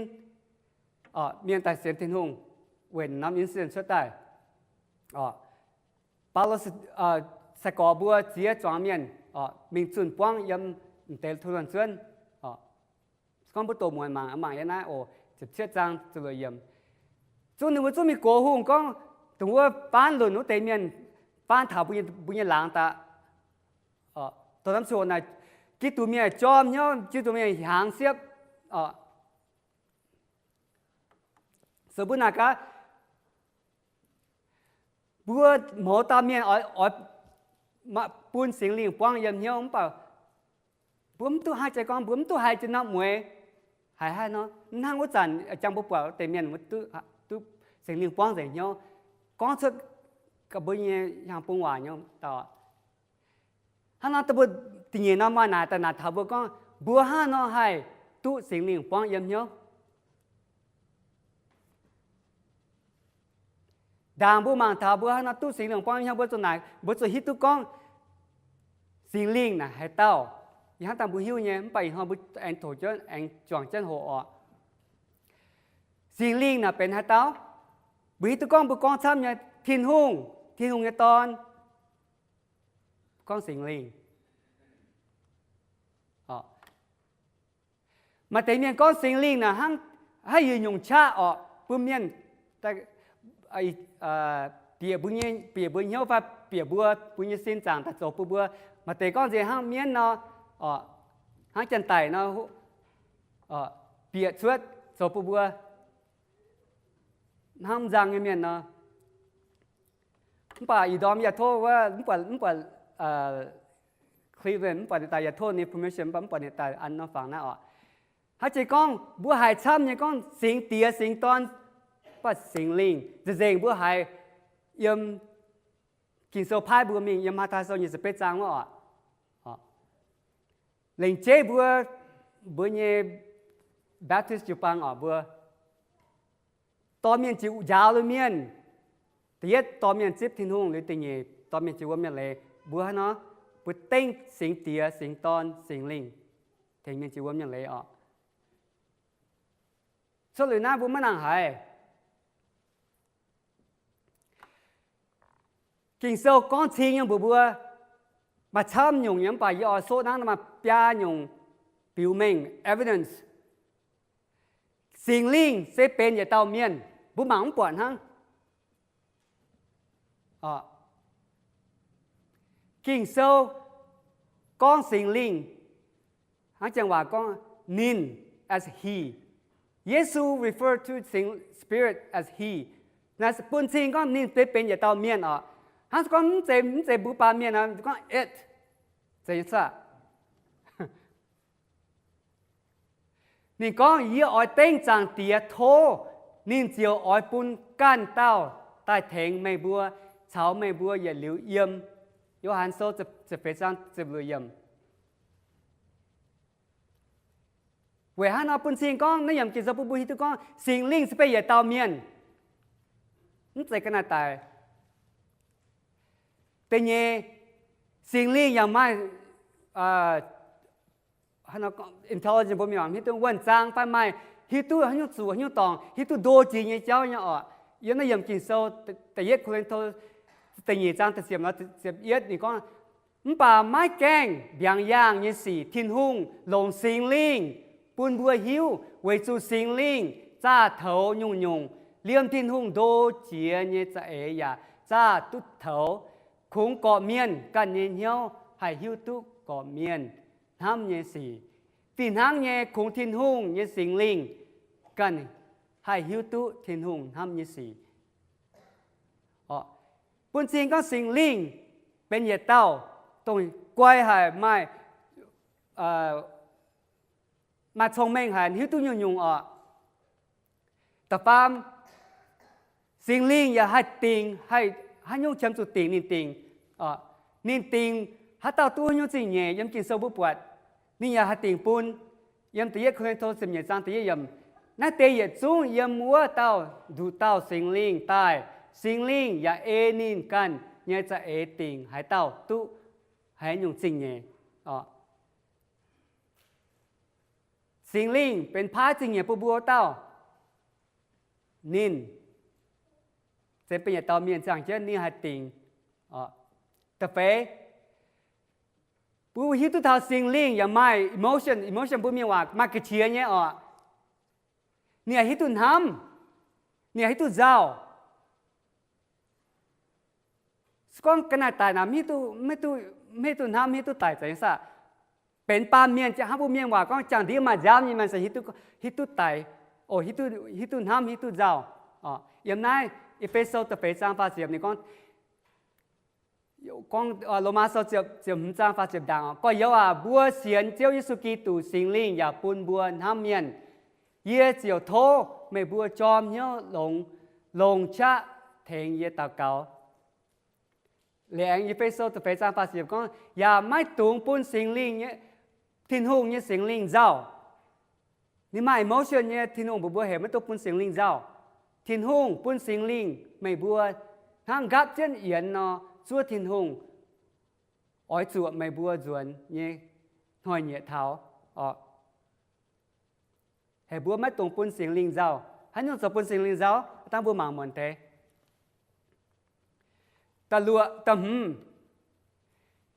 mienh daaih sienx Tin-Hungh, weic norm incident cuotv daaih. Baulo sai-gorx mbuo ziex zuangx mienh mingh zunh buangv yiem m'deix tov luonh zuonv. Gorngv mbuo doqc muonz mangc, mangc yiem naaiv oc, ziepc cietv zaang ziepc luoqc yiemc. Zungv ninh mbuo zungv mingh gox hungh gorngv, dongh wuov faanv lunc wuov deix mienh faanv taux mbuo nyei laangz daaih. Dongh norm ziangh hoc naaic, Giduc Mienh jorm hnyouv, Giduc Mienh hiaangx siepv. Se mbuo naaic gaax, mbuo mouz dauh mienh oix, oix bun Singx Lingh buangv yiem hnyouv, mv baac mbuo mv duqv haaix jiex gorngv, mbuo mv duqv haiz jiex norm mueiz. Haiz haaix nor, mv hnangv wuov zanc jangx mbuo buatc wuov deix mienh duqv Singx Lingh buangv nzengc hnyouv, gorngv cuotv ga'mbuo nyei hiaang-bung waac hnyouv daaih. Hnangv nor, mbuo da'nyeic norm maaih naaic daaih naaic taux mbuo gorngv, mbuo hnangv nor haih duqv Singx Lingh buangv yiem hnyouv. Ndaangc mbuo mangc taux mbuo hnangv nor duqv Singx Lingh buangv yiem hnyouv, mbuo zuqc naaic, mbuo zuqc hiuv duqv gorngv Singx Lingh naaic haaix dauh. Ih hnangv dangh mbuo hiuv nyei, mv baac ih hnoi mbuo aengx tongc jienv, aengx juangc jienv hoqc oc. Singx Lingh naaic benx haaix dauh? Mbuo hiuv duqv gorngv mbuo gorngv camv nyei Tin-Hungh, Tin-Hungh nyei Dorn, gorngv Singx Lingh. Maaih deix mienh gorngv Singx Lingh naaic hnangv haaix nyungc qaqv orqc, bun mienh bieqc mbuo nyei, bieqc mbuo hnyouv fai bieqc mbuo, mbuo nyei sin zaangc daaih zoux bun mbuo Maaih deix gorngv nzengc hnangv mienv nor, hnangv janx-daic nor, bieqc cuotv zoux bun mbuo hnangv mv nzang nyei mienh nor. Mv baac ih ndorm yaac tov wuov, mv buatc, mv buatc Cleveland, mv buatc ninh daaih, yaac tov ninh permission, mv baac mv buatc ninh daaih an norm fangx naaiv oc. Hnangv jiex gorngv mbuo haiz camv nyei gorngv Singx Diex, Singx Dorn, mv baac Singx Lingh, nzengc-nzengc mbuo haiz yiem Ging-Sou paaiv mbuo mingh yiem Matv^taai Sou nyei ziepc betv zaang wuov oc. Lengc jeiv mbuo, mbuo nyei Baptist jiu-baang oc, mbuo dorh mienh jiex njaaux lui mienh. Da'yietv dorh mienh zipv Tin-Hungh, liuz da'nyeic dorh mienh jiex wuom nyei leiz. Mbuo hnangv nor, mbuo dengv Singx Diex, Singx Dorn, Singx Lingh tengx mienh jiex wuom nyei leiz oc. Cuotv liuz naaiv mbuo maiv nangc haiz. Ging-Sou gorngv cing nyei mbuox mbuo, maaih camv nyungc nyei, mv baac yie oix soqv naaiv maaih biaa nyungc biux mengh, evidence. Singx Lingh se benx yietc dauh mienh, mbuo mangc mv buatc hnangv. Ging-Sou gorngv Singx Lingh, hnangv janx waac gorngv ninh, as he. Yesu refer to Singx Spirit as he. Naaiv bun cing gorngv ninh se benx yietc dauh mienh oc. Hnangv gorngv mv zeiz, mv zeiz mbuo baamh mienh nor, gorngv it, zeiz nyei cuotv. Ninh gorngv, yie oix dengv Zaangc Diex tov, ninh ziouc oix bun ganh dauh daaih tengx meih mbuo, caux meih mbuo yietc liuz yiem. Yo^han Sou ziepc feix zaang ziepc luoqc yiemc. Weic hnangv nor bun cing gorngv naaiv yiemc Ging-Sou bun mbuo hiuv duqv gorngv Singx Lingh se benx yietc dauh mienh, mv zeiz ga'naaiv daic. Da'nyeic, Singx Lingh yaac maaih intelligence, mbuo mienh hiuv duqv wuonh zaang fai maaih hiuv duqv haaix nyungc zuqc haaix nyungc dorngc, hiuv duqv ndo jiex nyei jauv nyei oc. Yiem naaiv yiemc Ging-Sou da'yietv Ko^lin^to da'nyeic zaang da'ziepc nor, ziepc yietv ninh gorngv, mv baac maiv gaengh mbiaangx yaangh nyei sic Tin-Hungh longc Singx Lingh bun mbuo hiuv, weic zuqc Singx Lingh zaah toux nyungc-nyungc, liemh Tin-Hungh ndo jiex nyei za'eix yaac zaah duqv toux. Kungx gorqv-mienh ganh nyei hnyouv haih hiuv duqv gorqv-mienh hnamv nyei sic. Fih hnangv nyei, kungx Tin-Hungh nyei Singx Lingh ganh haih hiuv duqv Tin-Hungh hnamv nyei sic. Bun cing gorngv Singx Lingh benx yietc dauh dongh guai haic, maaih, maaih cong-mengh haic, hiuv duqv nyungc-nyungc oc. Da'faam, Singx Lingh yaac haih dingc, haih haaix nyungc qiemx zuqc dingc ninh dingc. Ninh dingc haaix dauh duqv haaix nyungc zingh nyeic, yiem Ging-Sou mbuo buatc ninh yaac haih dingc bun. Yiem da'yietv Ko^lin^to ziepc nyeic zaang da'yietv yiemc, naaiv deix yietc zungv yiem wuov dauh nduqc dauh Singx Lingh daaih. Singx Lingh yaac ei ninh ganh nyei za'eix dingc haaix dauh duqv haaix nyungc zingh nyeic. Singx Lingh benx paaiv zingh nyeic bun mbuo wuov dauh. Ninh se benx yietc dauh mienh ziangh jienv ninh haih dingc. Da'feix, mbuo hiuv duqv taux Singx Lingh yaac maaih emotion, emotion mbuo mienh waac maaih ga'qiex nyei oc. Ninh yaac hiuv duqv hnamv, ninh yaac hiuv duqv nzauh. Se gorngv ga'naaiv daic naaic mv hiuv duqv, mv hiuv duqv hnamv, mv hiuv duqv daic zeiz nyei saah? Benx baamh mienh, hnangv mbuo mienh waac gorngv, jangx-ndiev maaih nziaamv nyei, maaih se hiuv duqv daic, o, hiuv duqv hnamv, hiuv duqv nzauh. Yiem naaiv E^fe^so da'feix zaang faah ziepc ninh gorngv, gorngv Lomaa Sou ziepc hmz zaang faah ziepc ndaangc, gorx-youz aac, mbuo sienx Ziouv Yesu Giduc, Singx Lingh yaac bun mbuo hnamv mienh. Yie ziouc tov meih mbuo jorm hnyouv longx, longc qaqv tengx yie daux gaux. Liuz aengx E^fe^so da'feix zaang faah ziepc gorngv, yaac maiv dungx bun Singx Lingh, Tin-Hungh nyei Singx Lingh nzauh. Ninh maaih emotion nyei, Tin-Hungh mbuox mbuo heuc maiv dungx bun Singx Lingh nzauh. Tin-Hungh bun Singx Lingh meih mbuo hnangv nqaapv jienv yienx nor, zuov Tin-Hungh oix zuoqc meih mbuo nzuonx nyei hnoi-nyieqc taux oc. Heuc mbuo maiv dungx bun Singx Lingh nzauh. Haaix nyungc zoux bun Singx Lingh nzauh? Dangh mbuo mangc muonc deix. Da'luoqc, da'hmz,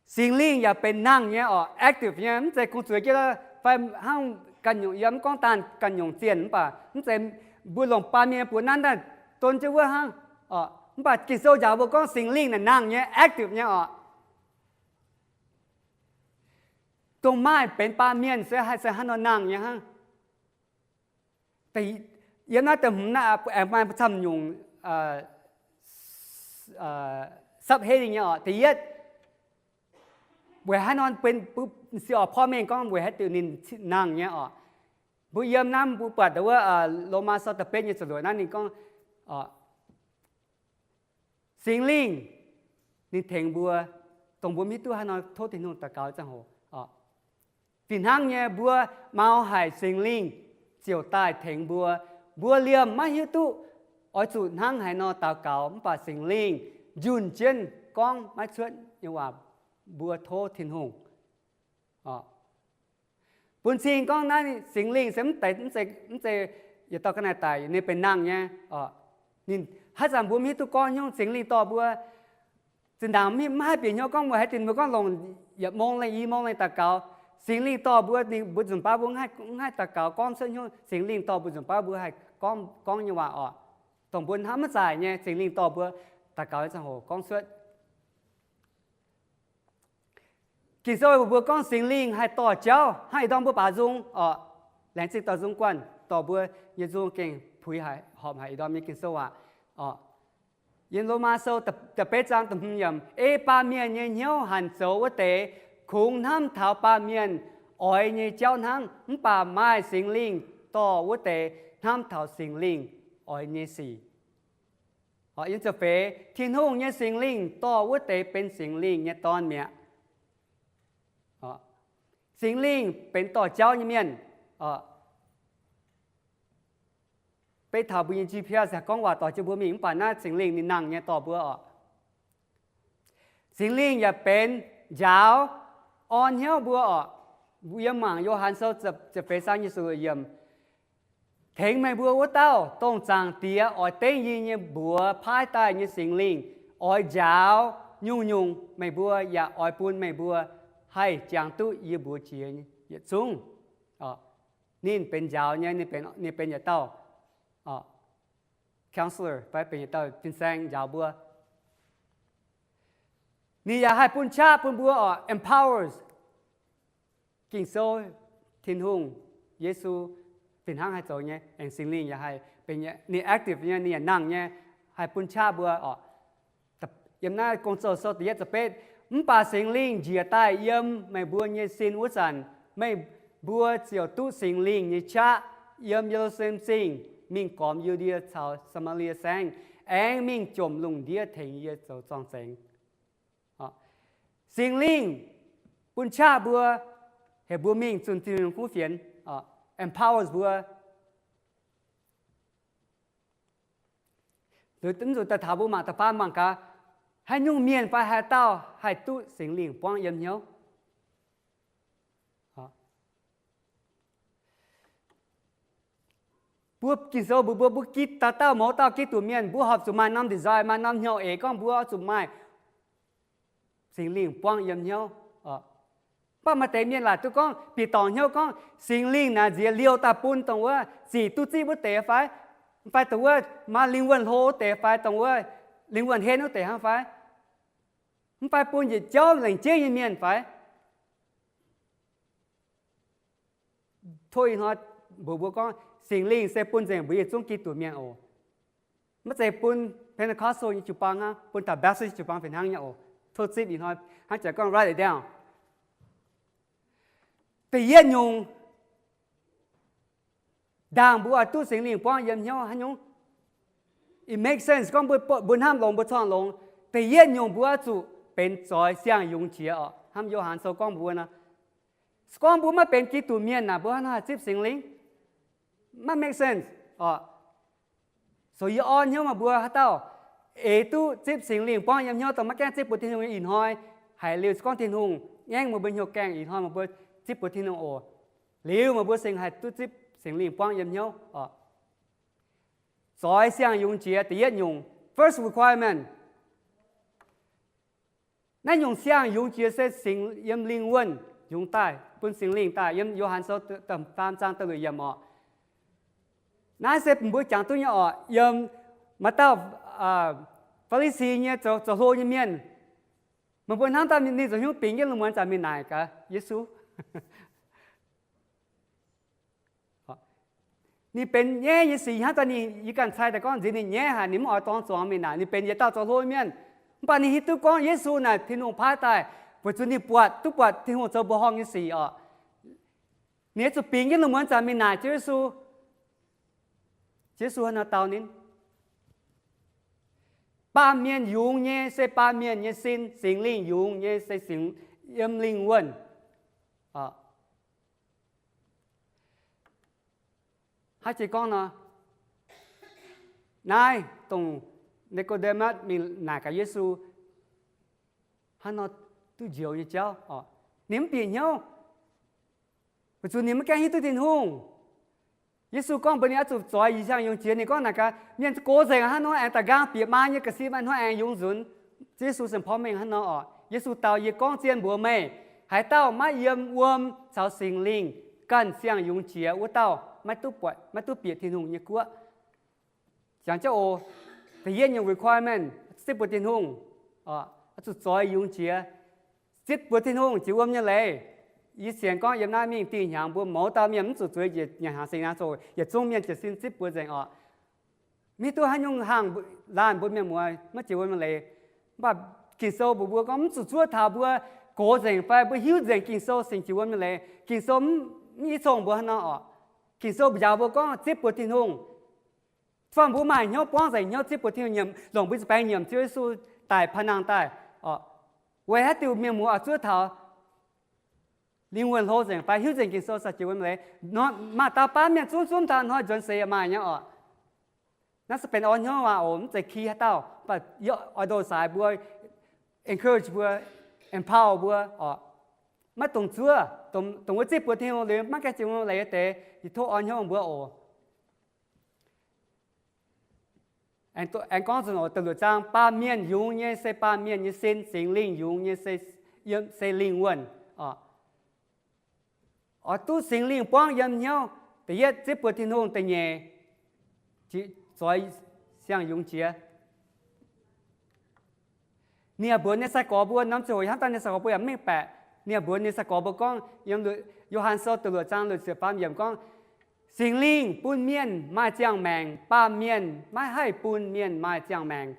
Singx Lingh yaac benx nangh nyei oc, active nyei, mv zeiz kungx zueiz jienv fai hnangv ganh nyungc, yie mv gorngv daan ganh nyungc zienh, mv baac mv zeiz mbuo longc baamh mienh buoz nanv daaih don jienv wuov hnangv. Mv baac Ging-Sou njaaux mbuo gorngv Singx Lingh naaic nangh nyei, active nyei oc. Dongh maaih benx baamh mienh se haih se hnangv nor nangh nyei hnangv. Yiem naaiv da'hmz naaiv aengx maaih camv nyungc subheading nyei oc. Da'yietv, weic haaix nor benx, sic orqc, porv mengh gorngv weic haaix diuc ninh nangh nyei oc. Mbuo yiem naaiv mbuo buatc wuov Lomaa Sou da'betv nyei ziepc luoqc naaiv ninh gorngv, Singx Lingh ninh tengx mbuo, dongh mbuo mv hiuv duqv haaix nor tov Tin-Hungh daux gaux ziangh hoc. Fih hnangv nyei, mbuo mau haic Singx Lingh ziouc daaih tengx mbuo. Mbuo liemh maiv hiuv duqv oix zuqc hnangv haaix nor daux gaux, mv baac Singx Lingh njunh jienv gorngv maiv cuotv nyei waac, mbuo tov Tin-Hungh. Bun cing gorngv naaiv Singx Lingh se mv deix, mv zeiz yietc dauh ga'naaiv daic, ninh benx nangh nyei. Ninh haaix zanc mbuo mv hiuv duqv gorngv hnyouv, Singx Lingh dorh mbuo. Zinh ndaangc mv haih bieqc hnyouv gorngv mbuo haaix diuc, mbuo gorngv longc yietc mong lengh, i mong lengh daux gaux, Singx Lingh dorh mbuo, ninh mbuo nzunc baav mbuo mv haih daux gaux gorngv cuotv hnyouv, Singx Lingh dorh mbuo nzunc baav mbuo haih gorngv, gorngv nyei waac oc. Dongh mbuo hnamv maiv zaaic nyei, Singx Lingh dorh mbuo daux gaux nyei ziangh hoc gorngv cuotv. Ging-Sou mbuox mbuo gorngv Singx Lingh haih dorh jauv hnangv ih ndorm mbuo baaux nzung oc. Laengz zingh dorh nzung guanh, dorh mbuo nyei nzung gengh puix haic, horpc haic ih ndorm nyei Ging-Sou waac oc. Yiem Lomaa Sou da'betv zaang da'hmz yiemc, Ei baamh mienh nyei hnyouv hanc zoux wuov deix, kungx hnamv taux baamh mienh oix nyei jauv hnangv, mv baac maaih Singx Lingh dorh wuov deix hnamv taux Singx Lingh oix nyei sic. Yiem ziepc feix, Tin-Hungh nyei Singx Lingh dorh wuov deix benx Singx Lingh nyei dorn mi'aqv. Singx Lingh benx dorh jauv nyei mienh. Beiv taux mbuo nyei G P S gorngv waac dorh jienv mbuo mingh, mv baac naaiv Singx Lingh ninh nangh nyei dorh mbuo oc. Singx Lingh yaac benx njaaux, orn hnyouv mbuo oc. Yiem mangc Yo^han Sou ziepc feix zaang nyic ziepc luoqc yiemc, Tengx meih mbuo wuov dauh, dongh Zaangc Diex oix dengv yie nyei mbuox paaiv daaih nyei Singx Lingh, oix njaaux nyungc-nyungc meih mbuo, yaac oix bun meih mbuo haih jangx duqv yie mbuox jiex yietc zungv. Ninh benx njaaux nyei, ninh benx yietc dauh counselor fai benx yietc dauh fin-saeng njaaux mbuo. Ninh yaac haih bun qaqv bun mbuo oc, empowers. Ging-Sou, Tin-Hungh, Yesu fih hnangv haih zoux nyei, aengx Singx Lingh yaac haih benx, ninh active nyei, ninh yaac nangh nyei, haih bun qaqv mbuo oc. Yiem naaiv Gong-Zoh Sou da'yietv ziepc betv, mv baac Singx Lingh njiec daaih yiem meih mbuo nyei sin wuov zanc, meih mbuo ziouc duqv Singx Lingh nyei qaqv yiem Ye^lu^saa^lem Zingh, mingh gormx Yu^ndie caux Saa^maa^lie Saengv, aengx mingh jomc lungh ndiev tengx yie zoux zorng-zengx. Singx Lingh bun qaqv mbuo, heuc mbuo mingh zunh Tin-Hungh nyei kuv fienx, empowers mbuo. Mv zuqc daaih taux mbuo mangc da'faam mangc gaax, haaix nyungc mienh fai haaix dauh haih duqv Singx Lingh buangv yiem hnyouv? Mbuo Ging-Sou mbuox mbuo, mbuo gitv dauh dauh mouz dauh Giduc mienh, mbuo horpc zuqc maaih norm desire, maaih norm hnyouv eix gorngv mbuo zuqc maaih Singx Lingh buangv yiem hnyouv. Mv baac maaih deix mienh laaic duqv gorngv bieqc dorngc hnyouv gorngv Singx Lingh naaic nziex liouh daaih bun dongh wuov zic duqv zipv wuov deix fai, fai dongh wuov maaih lingh wuonh hlo wuov deix fai, dongh wuov lingh wuonh henv wuov deix hnangv fai, mv fai bun yietc jauv lengc jeiv nyei mienh fai. Tov ih hnoi mbuox mbuo gorngv Singx Lingh se bun nzengc mbuo yietc zungv Giduc mienh oc. Maiv zeiz bun Pentecostal nyei jiu-baang hnangv, bun taux Baptist jiu-baang fih hnangv nyei oc. Tov zipv ih hnoi hnangv jiex gorngv, write it down. Da'yietv nyungc, ndaangc mbuo oix duqv Singx Lingh buangv yiem hnyouv haaix nyungc? It makes sense gorngv mbuo, mbuo hnamv longx, mbuo corngh longx. Da'yietv nyungc mbuo oix zuqc benx zoix siang-yungz jiex oc. Hnamv Yo^han Sou gorngv mbuo nor, se gorngv mbuo maiv benx Giduc mienh naaic, mbuo hnangv haaix zipv Singx Lingh? Maiv make sense oc. So yie orn hnyouv meih mbuo haaix dauh eix duqv zipv Singx Lingh buangv yiem hnyouv dongh maiv gaengh zipv bun Tin-Hungh nyei ih hnoi, haiz liuz se gorngv Tin-Hungh ngaengv meih mbuo hnyouv gaengh ih hnoi meih mbuo zipv bun Tin-Hungh oc. Liuz meih mbuo singx haih duqv zipv Singx Lingh buangv yiem hnyouv oc. Zoix siang-yungz jiex da'yietv nyungc, first requirement. Naaiv nyungc siang-yungz jiex se singx yiem lingh wuonh yungz daaih, bun Singx Lingh daaih, yiem Yo^han Sou faam zaang da'luoqc yiemc oc. Naaiv se mbuo jangx duqv nyei oc. Yiem maaih dauh Faa^li^si nyei zoux hlo nyei mienh, meih mbuo hnamv daaih ninh zoux hnyouv bingx jienv lungh muonz zanc mingh naaic gaax Yesu. Ninh benx nyaiv nyei sic hnangv daaih, ninh yie ganh cai daaih gorngv nziex ninh nyaiv haic, ninh mv oix dorng zuangx mingh naaic, ninh benx yietc dauh zoux hlo mienh. Mv baac ninh hiuv duqv gorngv Yesu naaic Tin-Hungh paaiv daaih, weic zuqc ninh buatc, duqv buatc Tin-Hungh zoux mbuoqc horngh nyei sic oc. Ninh oix zuqc bingx jienv lungh muonz zanc mingh naaic Ziouv Yesu. Ziouv Yesu hnangv naaiv dau ninh, baamh mienh yungz nyei se baamh mienh nyei sin, Singx Lingh yungz nyei se singx, yiem lingh wuonh. Hnangv jiex gorngv nor, naaiv dongh Ni^ko^nde^matv mingh naaic gaax Yesu, hnangv nor duqv njoux nyei jauv oc. Ninh mv bieqc hnyouv, weic zuqc ninh maiv gaengh hiuv duqv Tin-Hungh. Yesu gorngv mbuox ninh oix zuqc zoix siang-yungz jiex. Ninh gorngv naaic gaax, mienh gox nzengc hnangv nor aengx da'nqaang bieqc maa nyei ga'sie, maaih hnoi aengx yungz nzunc. Yesu se porv mengh hnangv nor oc. Yesu dau, yie gorngv zien mbuox meih, haaix dauh maiv yiem wuom caux Singx Lingh ganh siang-yungz jiex, wuov dauh maiv duqv, maiv duqv bieqc Tin-Hungh nyei guoqv. Jangx jauv oc. Da'yietv nyungc requirement, zipv mbuox Tin-Hungh, oix zuqc zoix yungz jiex, zipv mbuox Tin-Hungh jiex wuom nyei leiz. Yie sienx gorngv yiem naaiv mingh dih hnyangx mbuo mouz dauh mienh mv zuqc zueiz njiec nyanc hnaangx singx naaiv zoqc, yietc zungv mienh jiez sin zipv mbuox nzengc oc. Mv hiuv duqv haaix nyungc hangh laanh mbuo mienh muoz maiv jiex wuom nyei leiz. Mv baac Ging-Sou mbuox mbuo gorngv mv zuqc zuov taux mbuo gox nzengc fai mbuo hiuv nzengc Ging-Sou singx jiex wuom nyei leiz. Ging-Sou mv, mv i congh mbuo hnangv nor oc. Ging-Sou mbuox njaaux mbuo gorngv zipv mbuox Tin-Hungh. Fai mbuo maaih hnyouv buangv nzengc hnyouv zipv mbuox Tin-Hungh, nyiemc longc mbuo nyei baengc nyiemc Ziouv Yesu daic paa nangh daaih oc, weic haaix diuc mienh muoz oix zuov taux lingh wuonh hlo nzengc fai hiuv nzengc Ging-Sou singx jiex wuom nyei leiz. Maaih dauh baamh mienh zunv zunv taux hnoi nzuonx seix yaac maaih nyei oc. Naaiv se benx orn hnyouv waac oc, mv zeiz ki haaix dauh, mv baac yie oix ndoh saaix mbuo, encourage mbuo, empower mbuo oc. Maiv dungx zuov, dongh wuov zipv mbuox Tin-Hungh liuz maiv gaengh jiex wuom nyei leiz deix, yie tov orn hnyouv mbuo oc. Aengx gorngv nzunc oc, da'luoqc zaang, baamh mienh yungz nyei se baamh mienh nyei sin, Singx Lingh yungz nyei se, se lingh wuonh oc. Oix duqv Singx Lingh buangv yiem hnyouv, da'yietv zipv mbuox Tin-Hungh, da'nyeic zoix siang-yungz jiex. Ninh yaac mbuox ninh nyei sai-gorx mbuo, norm ziangh hoc hnamv daaih ninh nyei sai-gorx mbuo yaac mv mengh baeqc. Ninh yaac mbuox ninh nyei sai-gorx mbuo gorngv, yiem Yo^han Sou da'luoqc zaang luoqc ziepc faam yiemc gorngv, Singx Lingh bun mienh maaih ziangh maengc, baamh mienh maiv haih bun mienh maaih ziangh maengc.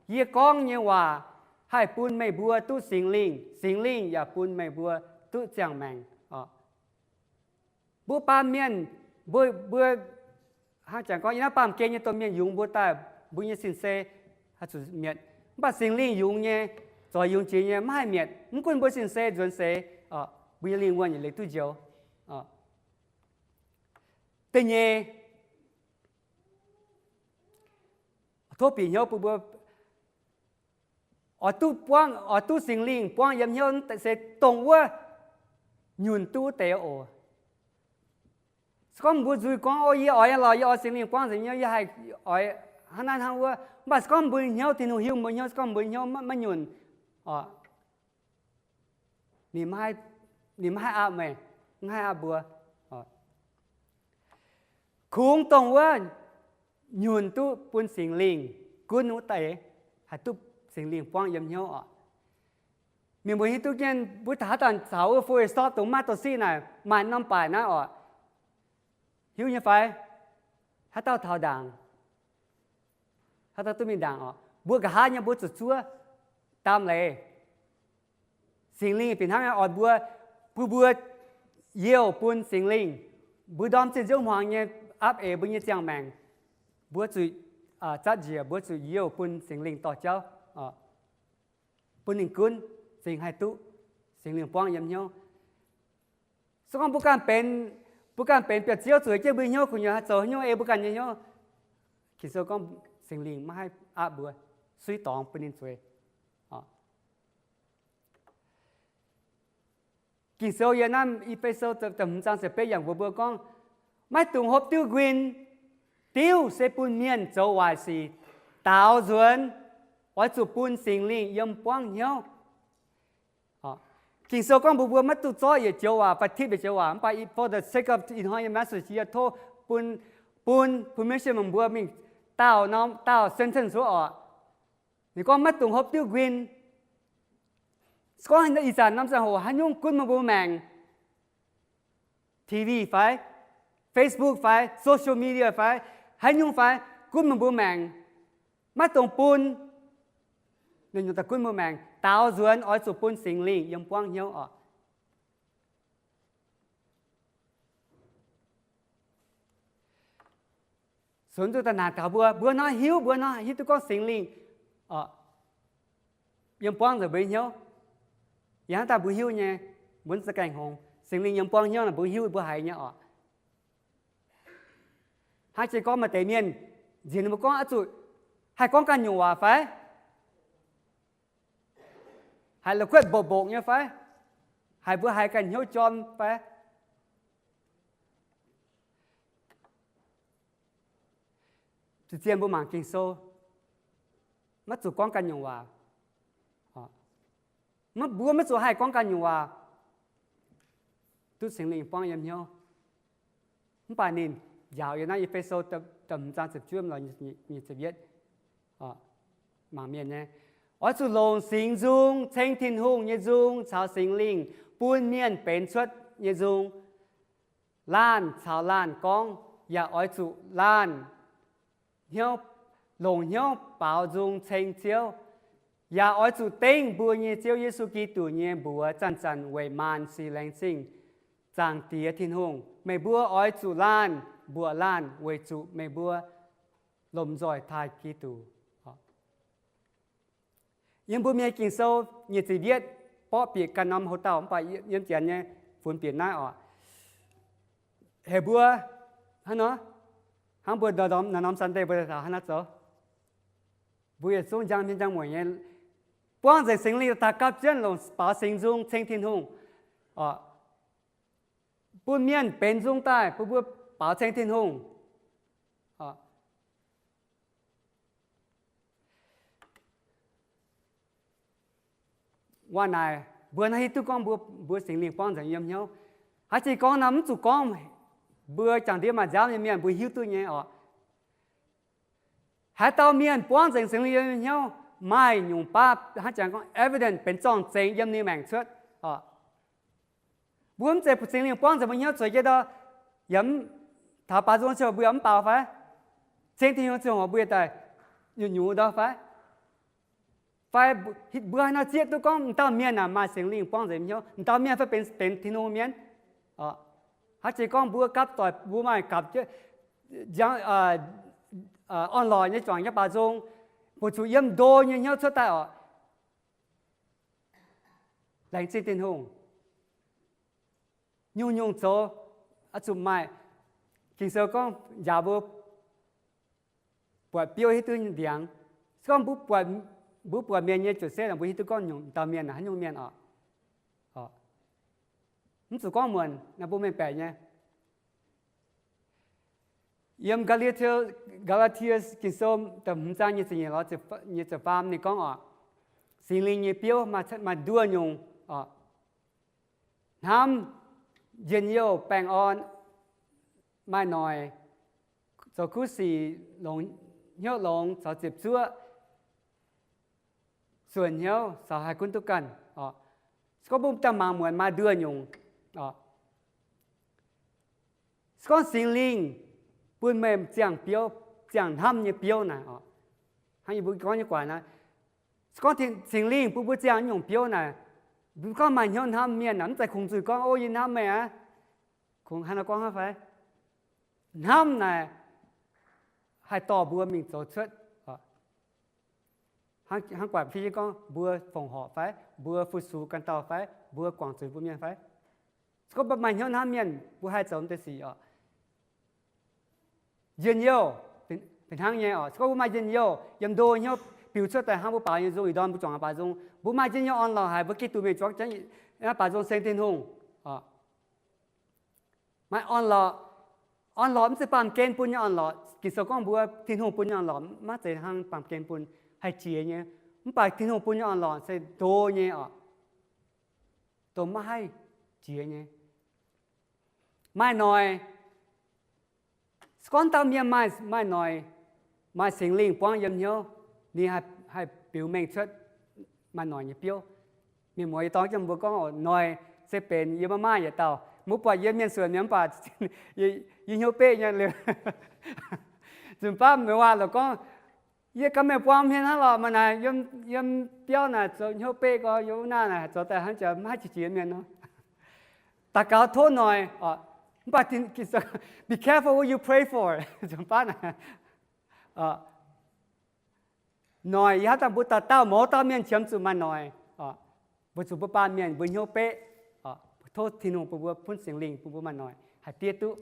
Yie gorngv nyei waac haih bun meih mbuo duqv Singx Lingh, Singx Lingh yaac bun meih mbuo duqv ziangh maengc. Mbuo baamh mienh, mbuo, mbuo hnangv jangx gorngv yiem naaiv baamh gen nyei domh mienh yungz mbuo daaih, mbuo nyei sin-sei haih zuqc mietc. Mv baac Singx Lingh yungz nyei, zoux yungz jiex nyei maiv haih mietc. Mv gunv mbuo sin-sei nzuonx seix, mbuo nyei lingh wuonh yietc liuz duqv njoux. Da'nyeic, tov bieqc hnyouv bun mbuo oix duqv buangv, oix duqv Singx Lingh buangv yiem hnyouv se dongh wuov nyunc duqv wuov deix oc. Se gorngv mbuo nzuih gorngv, O, yie oix nyei lorqc, yie oix Singx Lingh buangv nzengc hnyouv, yie haih oix hnangv naaiv hnangv wuov. Mv baac se gorngv mbuo hnyouv, Tin-Hungh hiuv mbuo hnyouv, se gorngv mbuo hnyouv maiv nyunc, ninh maiv haih aapv meih, maiv haih aapv mbuo. Kungx dongh wuov nyunc duqv bun Singx Lingh gunv wuov deix haih duqv Singx Lingh buangv yiem hnyouv oc. Mienh mbuo hiuv duqv jienv mbuo haaix zanc caux wuov full stop dongh maiv dorh siqv naaic maaih norm baaic naaiv oc. Hiuv nyei fai? Haaix dauh taux ndaangc? Haaix dauh duqv mingh ndaangc oc? Mbuo nqa'haav nyei mbuo zuqc zuov daam leiz. Singx Lingh fih hnangv oix mbuo, bun mbuo youh bun Singx Lingh. Mbuo ndorm zinh nziouv hmuangx nyei aapv eix mbuo nyei ziangh maengc, mbuo zuqc zatv njiec, mbuo zuqc youh bun Singx Lingh dorh jauv, bun ninh gunv, cingx haih duqv Singx Lingh buangv yiem hnyouv. Se gorngv mbuo ganh benx, mbuo ganh benx biauv-ziouv zueiz jienv mbuo nyei hnyouv gu'nyuoz haih zoux haaix nyungc ei mbuo ganh nyei hnyouv? Ging-Sou gorngv Singx Lingh maiv haih aapv mbuo, suiv dorngx bun ninh zueiz. Ging-Sou yiem naaiv E^fe^so da'hmz zaang ziepc betv yaac mbuox mbuo gorngv, maiv dungx hopv diuv nquin. Diuv se bun mienh zoux waaic sic. Daaux nzuonx oix zuqc bun Singx Lingh yiem buangv hnyouv. Ging-Sou gorngv mbuox mbuo maiv dungx zorqv yietc joux waac fai tipv yietc joux waac, mv baac for the sake of ih hnoi nyei message, yie tov bun, bun permission mbuo mingh daauh norm, daauh sentence wuov oc. Ninh gorngv maiv dungx hopv diuv nquin. Se gorngv ih zanc norm ziangh hoc haaix nyungc gunv meih mbuo maengc, T V fai, Facebook fai, social media fai, haaix nyungc fai, gunv meih mbuo maengc, maiv dungx bun. Ninh nyungc daaih gunv mbuo maengc, daaux nzuonx oix zuqc bun Singx Lingh yiem buangv hnyouv oc. Sunx zuqc da'naaic taux mbuo, mbuo nor hiuv, mbuo nor hiuv duqv gorngv Singx Lingh yiem buangv nzengc mbuo nyei hnyouv. Yie hnangv daaih mbuo hiuv nyei, mbuo za'gengh hngongx Singx Lingh yiem buangv hnyouv naaic mbuo hiuv mbuo haiz nyei oc. Hnangv jiex gorngv maaih deix mienh nziex ninh mbuo gorngv oix zuqc haih gorngv ganh nyungc waac fai? Haiz la'kuotv mbopv-mbopv nyei fai? Haiz mbuo haiz ganh hnyouv jorm fai? Zien-zien mbuo mangc Ging-Sou, maiv zuqc gorngv ganh nyungc waac. Mbuo maiv zuqc haih gorngv ganh nyungc waac, duqv Singx Lingh buangv yiem hnyouv. Mv baac ninh njaaux yiem naaiv E^fe^so da'hmz zaang ziepc juov lorz nyic ziepc yietv, mangc mienh nyei, oix zuqc longc singx nzung, ceng Tin-Hungh nyei nzung caux Singx Lingh bun mienh benx cuotv nyei nzung. Laanh caux laanh gorngv, yaac oix zuqc laanh hnyouv, longc hnyouv baaux nzung ceng Ziouv. Yaac oix zuqc dengv mbuo nyei Ziouv Yesu Giduc nyei mbuox zanc-zanc weic maan sic laengz zingh. Zaangc Diex Tin-Hungh, meih mbuo oix zuqc laanh mbuoqc laanh weic zuqc meih mbuo lomh nzoih taaih Giduc. Yiem mbuo Mienh Ging-Sou nyic ziepc yietv borqv bieqc ganh norm houx-dauh, mv baac yiem janx nyei funx bieqc naaiv oc. Heuc mbuo hnangv nor, hnangv mbuo norm-norm Sunday mbuo daaih hnangv naaiv zoux. Mbuo yietc zungv njang mienh njang mueic nyei, buangv nzengc Singx Lingh daaih gapv jienv longc baaux singx nzung ceng Tin-Hungh, bun mienh benx nzung daaih bun mbuo baaux ceng Tin-Hungh. Waac naaic mbuo naaiv hiuv duqv gorngv mbuo, mbuo Singx Lingh buangv nzengc yiem hnyouv. Haaix jih gorngv nor mv zuqc gorngv mbuo jangx ndiev maaih nziaamv nyei mienh mbuo hiuv duqv nyei oc. Haaix dauh mienh buangv nzengc Singx Lingh yiem hnyouv, maaih nyungc baav hnangv jangx gorngv evidence benx zorng-zengx yiem ninh maengc cuotv oc. Mbuo mv zeiz Singx Lingh buangv nzengc mbuo hnyouv zueiz jienv ndau, yaac taux baaux nzung ziangh hoc mbuo yaac mv baaux fai? Ceng Tin-Hungh ziangh hoc mbuo yaac daaih nyungc-nyungc ndau fai? Fai mbuo haaix nor zieqv duqv gorngv m'dauh mienh naaic maaih Singx Lingh buangv nzengc hnyouv, m'dauh mienh fai benx, benx Tin-Hungh mienh? Hnangv jiex gorngv mbuo gapv doic, mbuo maaih gapv orn-lorqc nyei juangc nyei baaux nzung, buatc zuqc yiem ndo nyei hnyouv cuotv daaih oc. Laengz zingh Tin-Hungh. Nyungc-nyungc zoux oix zuqc maaih. Ging-Sou gorngv njaaux mbuo buatc biouv hiuv duqv ndiangx. Se gorngv mbuo buatc, mbuo buatc mienh nyei ziouc se mbuo hiuv duqv gorngv nyungc dauh mienh haaix nyungc mienh oc. Mv zuqc gorngv muonc naaiv mbuo mengh baeqc nyei. Yiem Gaa^laa^tie, Gaa^laa^tie Ging-Sou da'hmz zaang nyic ziepc nyeic lorz nyic ziepc faam ninh gorngv oc, Singx Lingh nyei biouv maaih nduov nyungc oc. Hnamv, njien-youh, baengh orn, maaih noic, zoux kuv sic, hnyouv longx, caux ziepc zuoqv, suonc hnyouv, caux haih gunv duqv ganh oc. Se gorngv mbuo daaih mangc muonc maaih nduov nyungc oc. Se gorngv Singx Lingh bun meih ziangh biouv, ziangh hnamv nyei biouv naaic oc, hnangv yie mbuo gorngv nyei guaax naaiv, se gorngv Singx Lingh bun mbuo ziangh nyungc biouv naaic, mbuo gorngv maaih hnyouv hnamv mienh naaic, mv zeiz kungx zuqc gorngv, O, yie hnamv meih aqv. Kungx haaix nor gorngv hnangv fai? Hnamv naaic haih dorh mbuo mingh zoux cuotv. Hnangv guatc fih gorngv mbuo fongc horc fai, mbuo fu-sux ganh dauh fai, mbuo guangc zuiz mbuo mienh fai. Se gorngv mbuo maaih hnyouv hnamv mienh, mbuo haih zoux deix sic oc. Njien-youh, fih hnangv nyei oc. Se gorngv mbuo maaih njien-youh yiem ndo hnyouv biux cuotv daaih hnangv mbuo baaux nyei nzung, ih ndorm mbuo juangc baaux nzung, mbuo maaih njien-youh orn-lorqc haic, mbuo Giduc mienh zuangx jienv baaux nzung ceng Tin-Hungh oc. Maaih orn-lorqc. Orn-lorqc mv zeiz baamh gen bun nyei orn-lorqc. Ging-Sou gorngv mbuo Tin-Hungh bun nyei orn-lorqc maiv zeiz hnangv baamh gen bun, haih jiex nyei. Mv baac Tin-Hungh bun nyei orn-lorqc se ndo nyei oc, dongh maiv haih jiex nyei. Maaih noic. Se gorngv dauh mienh maaih, maaih noic, maaih Singx Lingh buangv yiem hnyouv, ninh haih biux mengh cuotv maaih noic nyei biouv. Mienh muoz, yie dorng jienv mbuo gorngv oc, noic se benx yiem maiv maaih yietc dauh. Mbuo buatc yie mienh suonc mienh mv baac yie hnyouv beqv nyei liuz. Nzunc baav meih waac lorqc gorngv, yie ganh mienh buang hmien hnangv lorqc, maaih naaic yiem biauv naaic zoux hnyouv beqv gorx, yiem wuov naaiv naaic zoux daaih hnangv jaax maiv jiex jiex mienh nor. Daux gaux tov noic, mv baac be careful who you pray for. Nzunc baav naaic noic, yie haaix dauh mbuo dauh dauh mouz dauh mienh qiemx zuqc maaih noic, weic zuqc mbuo baamh mienh mbuo hnyouv beqv, tov Tin-Hungh bun mbuo, bun Singx Lingh bun mbuo maaih noic haih diev duqv.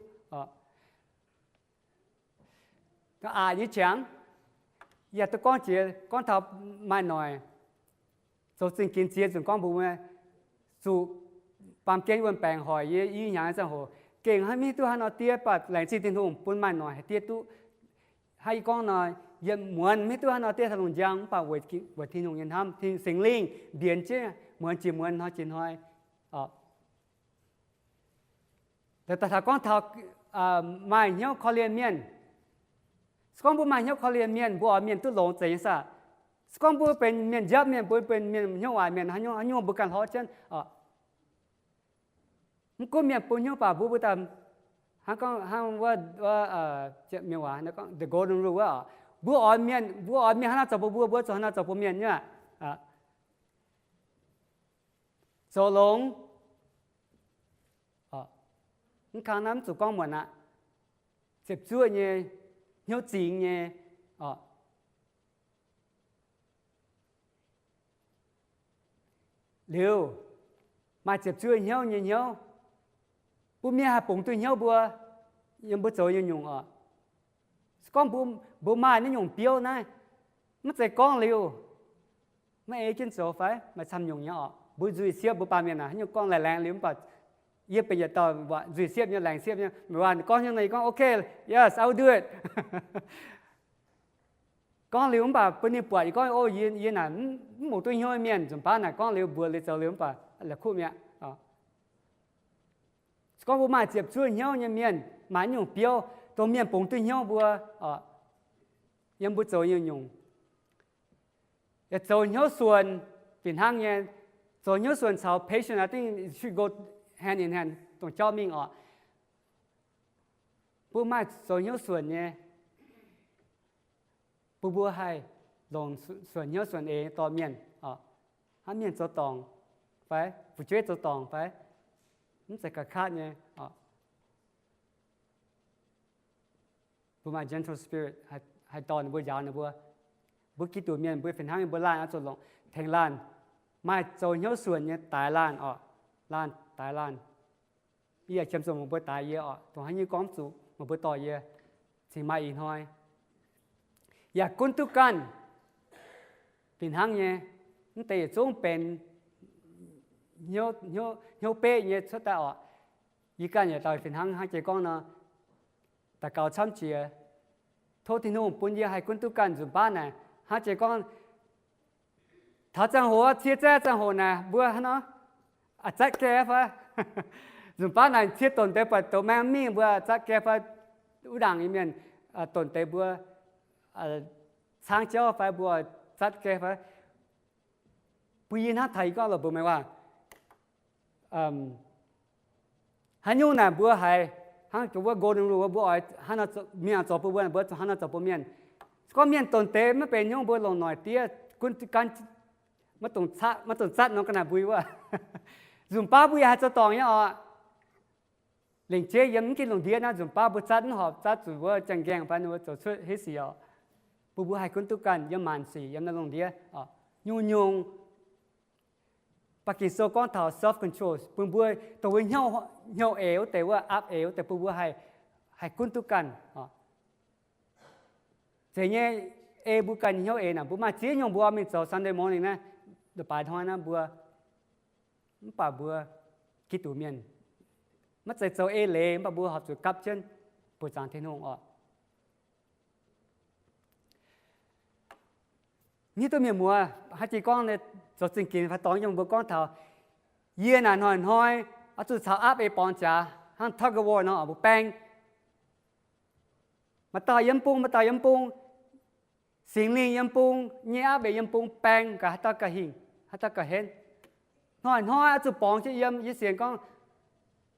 Aqc nyei qangx, yie duqv gorngv jiex gorngv taux maaih noic, zoux zingh ginx ziex nzunc gorngv mbuo zuqc baamh gen wuon-baengc hoic yie i hnyangx ziangh hoc gengh maiv hiuv duqv haaix nor diev, mv baac laengz zingh Tin-Hungh bun maaih noic haih diev duqv. Hnangv yie gorngv nor, yie muonz maiv hiuv duqv haaix nor diev taux lungh njang, mv baac weic Tin-Hungh nyei hnamv, Singx Lingh mbienx jienv muonz jiex muonz, hnoi jiex hnoi. Daaih taux gorngv taux maaih hnyouv korv-lienh mienh. Se gorngv mbuo maaih hnyouv korv-lienh mienh, mbuo oix mienh duqv longx zeiz nyei saah? Se gorngv mbuo benx mienh nziaapv mienh, mbuo benx mienh hnyouv waaic mienh, haaix nyungc mbuo ganh hlorv jienv. Mv gunv mienh bun hnyouv baac mbuo, mbuo daaih hnangv gorngv hnangv wuov, mienh waac the golden rule wuov, mbuo oix mienh, mbuo oix mienh hnangv naaiv zoux bun mbuo, mbuo zuqc hnangv naaiv zoux bun mienh nyei. Zoux longx, mv kang naaiv mv zuqc gorngv muonc aqv. Ziepc zuoqv nyei, hnyouv zingx nyei. Liuz, maaih ziepc zuoqv hnyouv nyei hnyouv, bun mienh haih bungx duqv hnyouv mbuo, yiem mbuo zoux nyungc-nyungc oc. Se gorngv mbuo maaih naaiv nyungc biouv naaiv, maiv zeiz gorngv liuz maiv ei jienv zoux fai maaih camv nyungc nyei oc. Mbuo nzuih siepv, mbuo baamh mienh aac, haaix nyungc gorngv laengz laengz liuz mv baac yie benx yietc dauh nzuih siepv nyei, laengz siepv nyei, meih waac gorngv nyei nor yie gorngv, Okay, yes, I will do it. Gorngv liuz mv baac bun ninh buatc yie gorngv, O, yie naaic mv bungx duqv hnyouv mienh. Nzunc baav naaic gorngv liuz mbuox liuz zoux liuz mv baac la'kuqv mi'aqv. Se gorngv mbuo maaih ziepc zuoqv hnyouv nyei mienh, maaih naaiv nyungc biouv, dongh mienh bungx duqv hnyouv mbuo, yiem mbuo zoux nyungc-nyungc. Yaac zoux hnyouv suonc fih hnangv nyei. Zoux hnyouv suonc caux patient, I think it should go hand in hand, dongh jauv mingh oc. Mbuo maaih zoux hnyouv suonc nyei, bun mbuo haih longc suonc hnyouv suonc eix dorh mienh oc. Hnangv mienh zoux dorngc fai fu'jueiv zoux dorngc fai mv zeiz ga'kaatv nyei oc. Mbuo maaih gentle spirit, haih dorh ninh mbuo, njaaux ninh mbuo. Mbuo Giduc mienh mbuo fih hnangv nyei, mbuo laanh oix zuqc longc tengx laanh, maaih zoux hnyouv suonc nyei daix laanh oc. Laanh daix laanh. Yie yaac qiemx zuqc meih mbuo daix yie oc. Dongh haaix nyungc gorngv zuqc meih mbuo dorh yie cingx maaih ih hnoi. Yaac gunv duqv ganh fih hnangv nyei. Mv deix yietc zungv benx hnyouv beqv nyei cuotv daaih oc. Yie ganh yaac dauh fih hnangv hnangv jiex gorngv nor, daux gaux camv jiex, tov Tin-Hungh bun yie haih gunv duqv ganh nzunc baav naaic. Hnangv jiex gorngv, taux ziangh hoc, cie zaeqv ziangh hoc naaic mbuo hnangv nor, a'zatv gae fai? Nzunc baav naaic cie donc deix buatc douz maeng mingh mbuo a'zatv gae fai? Wuov ndaangc nyei mienh donc deix mbuo caangv jauv fai mbuo zatv gae fai? Bun yie hnangv taux yie gorngv lorqc mbuox meih waac, haaix nyungc naaic mbuo haiz hnangv wuov golden rule, mbuo oix hnangv nor, mienh zoux bun mbuo, mbuo zuqc hnangv nor zoux bun mienh. Se gorngv mienh donc deix maiv benx nyungc, mbuo longc noic diev gunv gan, maiv dungx zatv nor ga'naaiv mbui wuov. Nzunc baav mbuo yaac haih zoux dorngc nyei oc. Lengc jeiv yiem mv ginv lungh ndiev naaiv nzunc baav mbuo zatv mv horpc, zatv zuqc wuov jaang-gaengh fai ninh mbuo zoux cuotv heiv sic oc. Bun mbuo haih gunv duqv ganh yiem maanc sic yiem naaiv lungh ndiev oc. Nyungc-nyungc ba'gi sou gorngv taux self control, bun mbuo dongh wuov hnyouv eix wuov deix, wuov aapv eix wuov deix, bun mbuo haih gunv duqv ganh oc. Zeiz nyei, ei mbuo ganh nyei hnyouv eix naaic, mbuo maaih ziex nyungc mbuo mingh zoux Sunday morning naaiv, baaix hnoi naaiv mbuo, mv baac mbuo Giduc mienh maiv zeiz zoux ei leiz, mv baac mbuo horpc zuqc gapv jienv buoz-zaangc Tin-Hungh oc. Hiuv duqv mienh muoz hnangv jiex gorngv, zoux zingh ginx fai dorngx yiem mbuo gorngv taux, yie naaic hnoi-hnoi oix zuqc caux aapv eix borngz jaax hnangv tug of war nor, mbuo baeng. Maaih dauh yiem bung, maaih dauh yiem bung, Singx Lingh yiem bung, nyei aapv eix yiem bung, baeng gaax haaix dauh gauh hingh, haaix dauh gauh henv. Hnoi-hnoi oix zuqc borngz jienv yiem. Yie sienx gorngv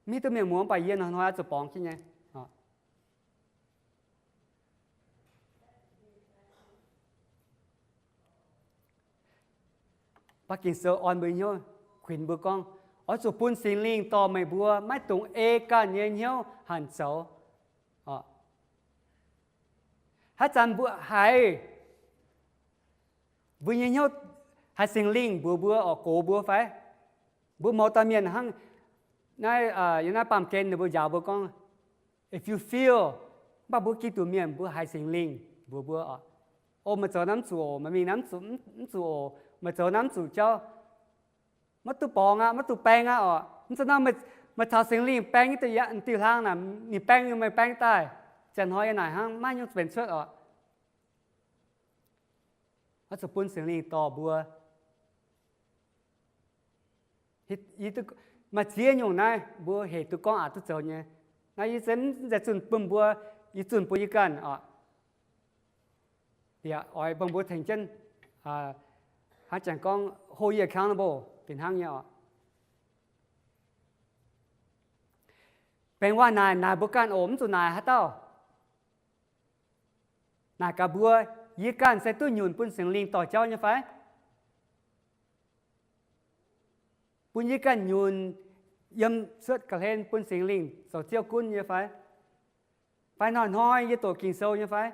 Mv hiuv duqv mienh muoz, mv baac yie hnoi-hnoi oix zuqc borngz jienv nyei. Baac Ging-Sou orn mbuo hnyouv, kuinx mbuo gorngv, oix zuqc bun Singx Lingh dorh meih mbuo maiv dungx ei ganh nyei hnyouv hanc zoux. Haaix zanc mbuo haiz, mbuo nyei hnyouv haiz Singx Lingh mbuox mbuo oix gox mbuo fai? Mbuo mouz dauh mienh hnangv naaiv, yiem naaiv baamh gen ninh mbuo njaaux mbuo gorngv, if you feel, mv baac mbuo Giduc mienh mbuo haiz Singx Lingh mbuox mbuo, o, meih zoux naaiv mv zuqc oc, meih mingh naaiv mv zuqc oc, meih zoux naaiv mv zuqc jauv, maiv duqv borngz aqv, maiv duqv baeng aqv oc. Mv zeiz nor, meih caux Singx Lingh baeng diuh hlang naaic, ninh baeng meih baeng daaih. Ziangh hnoi yie naaic hnangv, maiv nyungc benx cuotv oc. Oix zuqc bun Singx Lingh dorh mbuo. Maaih ziex nyungc naaiv mbuo hec duqv gorngv aqc duqv zoux nyei. Naaiv yie mv zeiz zunh bun mbuo, yie zunh bun yie ganh oc. Yaac oix bun mbuo tengx jienv, hnangv janx gorngv, hold you accountable fih hnangv nyei oc. Baengh waac naaic, naaic mbuo ganh oc, mv zuqc naaic haaix dauh. Naaic gaax mbuo, yie ganh se duqv nyunc bun Singx Lingh dorh jauv nyei fai? Bun yie ganh nyunc yiem cuotv ga'hlen bun Singx Lingh zoux Ziouv gunv nyei fai? Fai hnoi-hnoi yie doqc Ging-Sou nyei fai?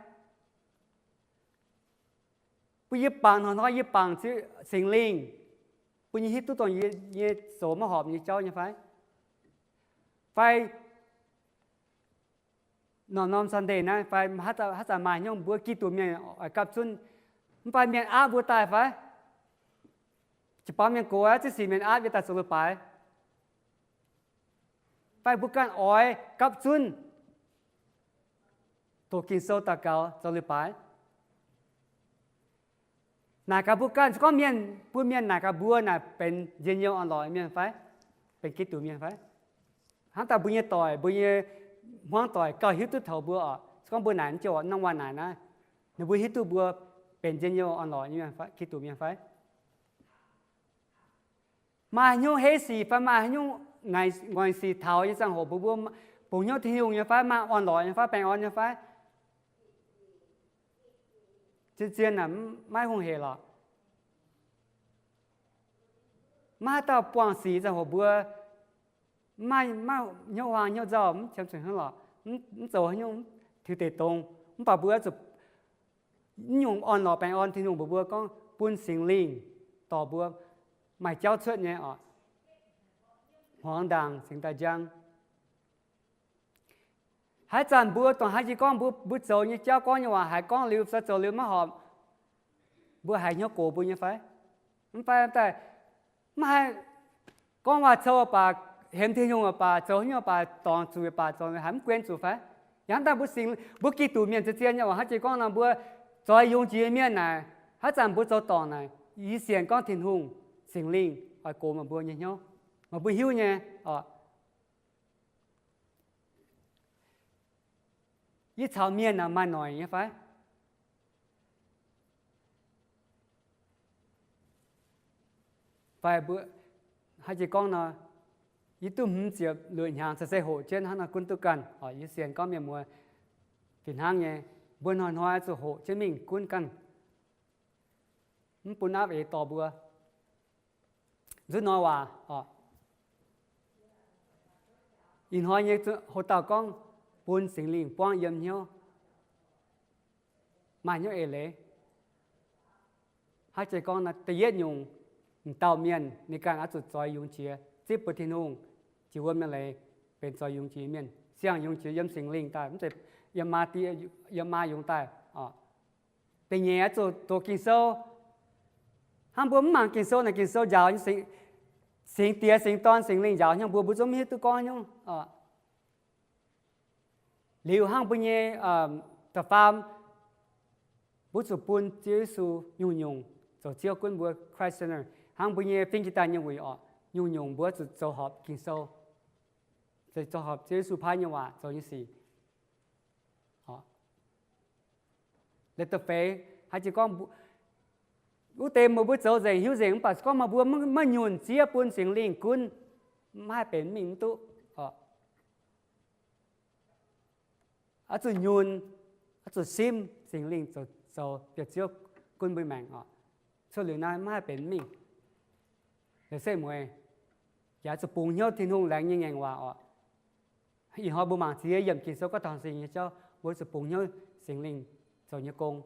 Bun yie bangc hnoi-hnoi yie bangc Singx Lingh, bun yie hiuv duqv dongh yie nyei zoux maiv horpc nyei jauv nyei fai? Fai norm-norm Sunday naaiv fai haaix zanc maaih hnyouv mbuo Giduc mienh oix gapv zunv, mv baac mienh aapv mbuo daaih fai? Jiu-baang mienh gox aqv, ziex sic mienh aapv yie daaih zoux leiz-baaix. Fai mbuo ganh oix gapv zunv doqc Ging-Sou, daux gaux, zoux leiz-baaix. Naaic gaax mbuo ganh, se gorngv mienh, bun mienh naaic gaax mbuo naaic benx njien-youh orn-lorqc mienh fai? Benx Giduc mienh fai? Hnangv daaih mbuo nyei doic, mbuo nyei hmuangv doic gauh hiuv duqv taux mbuo oc. Se gorngv mbuo naaic mv jouh oc, norm waac naaic naaiv, ninh mbuo hiuv duqv mbuo benx njien-youh orn-lorqc nyei mienh, Giduc mienh fai? Maaih haaix nyungc heiv sic fai maaih haaix nyungc ngoix sic taux nyei ziangh hoc mbuo, mbuo bungx hnyouv Tin-Hungh nyei fai? Maaih orn-lorqc nyei fai? Baengh orn nyei fai? Zien-zien naaic maiv hungh heic lorqc. Maiv haaix dauh buangh sic ziangh hoc mbuo maiv, maiv hnyouv huaang hnyouv nzauh, mv qiemx zuqc hnangv lorqc, mv zoux haaix nyungc, tiux deic dongz. Mv baac mbuo zuqc mv nyungc orn-lorqc baengh orn, Tin-Hungh mbuox mbuo gorngv bun Singx Lingh dorh mbuo maaih jauv cuotv nyei oc. Hmuangx ndaangc cingx daaih njang. Haaix zanc mbuo dongh haaix jiex gorngv mbuo, mbuo zoux nyei jauv, gorngv nyei waac haiz gorngv liuz fai zoux liuz maiv horpc, mbuo haiz hnyouv gox mbuo nyei fai? Mv fai daaih mv haih gorngv waac-cou baac, hemx Tin-Hungh baac, zoux haaix nyungc baac, dorngc zuqc baac, zoux haiz mv guen zuqc fai? Yaac hnamv daaih mbuo singx, mbuo Giduc mienh zien-zien nyei oc. Haaix jiex gorngv nor mbuo zoix yungz jiex mienh naaic, haaix zanc mbuo zoux dorngc naaic, yie sienx gorngv Tin-Hungh Singx Lingh oix gox meih mbuo nyei hnyouv, meih mbuo hiuv nyei oc. Yie caux mienh naaic maaih noic nyei fai? Fai mbuo haaix jiex gorngv nor, yie duqv hmz ziepc luoqc hnyangx se se hoqc jienv hnangv nor gunv duqv ganh oc. Yie sienx gorngv mienh muoz fih hnangv nyei, mbuo hnoi-hnoi zuqc hoqc jienv mingh gunv ganh, mv bun aapv eix dorh mbuo. Nzunc hnoi waac oc, ih hnoi nyei hoc dauh gorngv bun Singx Lingh buangv yiem hnyouv, maaih hnyouv eix leiz. Haaix jiex gorngv nor, da'yietv nyungc, m'dauh mienh ninh ganh oix zuqc zoix yungz jiex zipv bun Tin-Hungh, jiex wuom nyei leiz, benx zoix yungz jiex mienh, siang yungz jiex yiem Singx Lingh daaih, mv zeiz yiem maa, yiem maa yungz daaih oc. Da'nyeic oix zuqc doqc Ging-Sou. Hnangv mbuo mv mangc Ging-Sou naaic, Ging-Sou njaaux, Singx Diex, Singx Dorn, Singx Lingh njaaux hnyouv mbuo, mbuo zungv mv hiuv duqv gorngv haaix nyungc. Liuz hnangv mbuo nyei da'faam, mbuo zuqc bun Ziouv Yesu nyungc-nyungc zoux Ziouv gunv mbuo, Christ Center. Hnangv mbuo nyei fing jiex daaih nyei wuic oc, nyungc-nyungc mbuo zuqc zoux horpc Ging-Sou, zoux horpc Ziouv Yesu paaiv nyei waac zoux nyei sic. Leiz-da'feix haaix jiex gorngv, wuov deix meih mbuo zoux nzengc hiuv nzengc, mv baac gorngv meih mbuo maiv nyunc zieqv bun Singx Lingh gunv, maiv haih benx mingh mv duqv oc. oix zuqc nyun, oix zuqc simv Singx Lingh zoux, zoux bieqc Ziouv gunv mbuo maengc oc. Cuotv liuz naaiv maiv haih benx mingh. Liuz setv mueiz yaac oix zuqc bungx hnyouv Tin-Hungh laengz nyei ngaengc waac oc. Ih hnoi mbuo mangc ziex yiemc Ging-Sou gorngv taux Singx Lingh nyei jauv, mbuo oix zuqc bungx hnyouv Singx Lingh zoux nyei gong.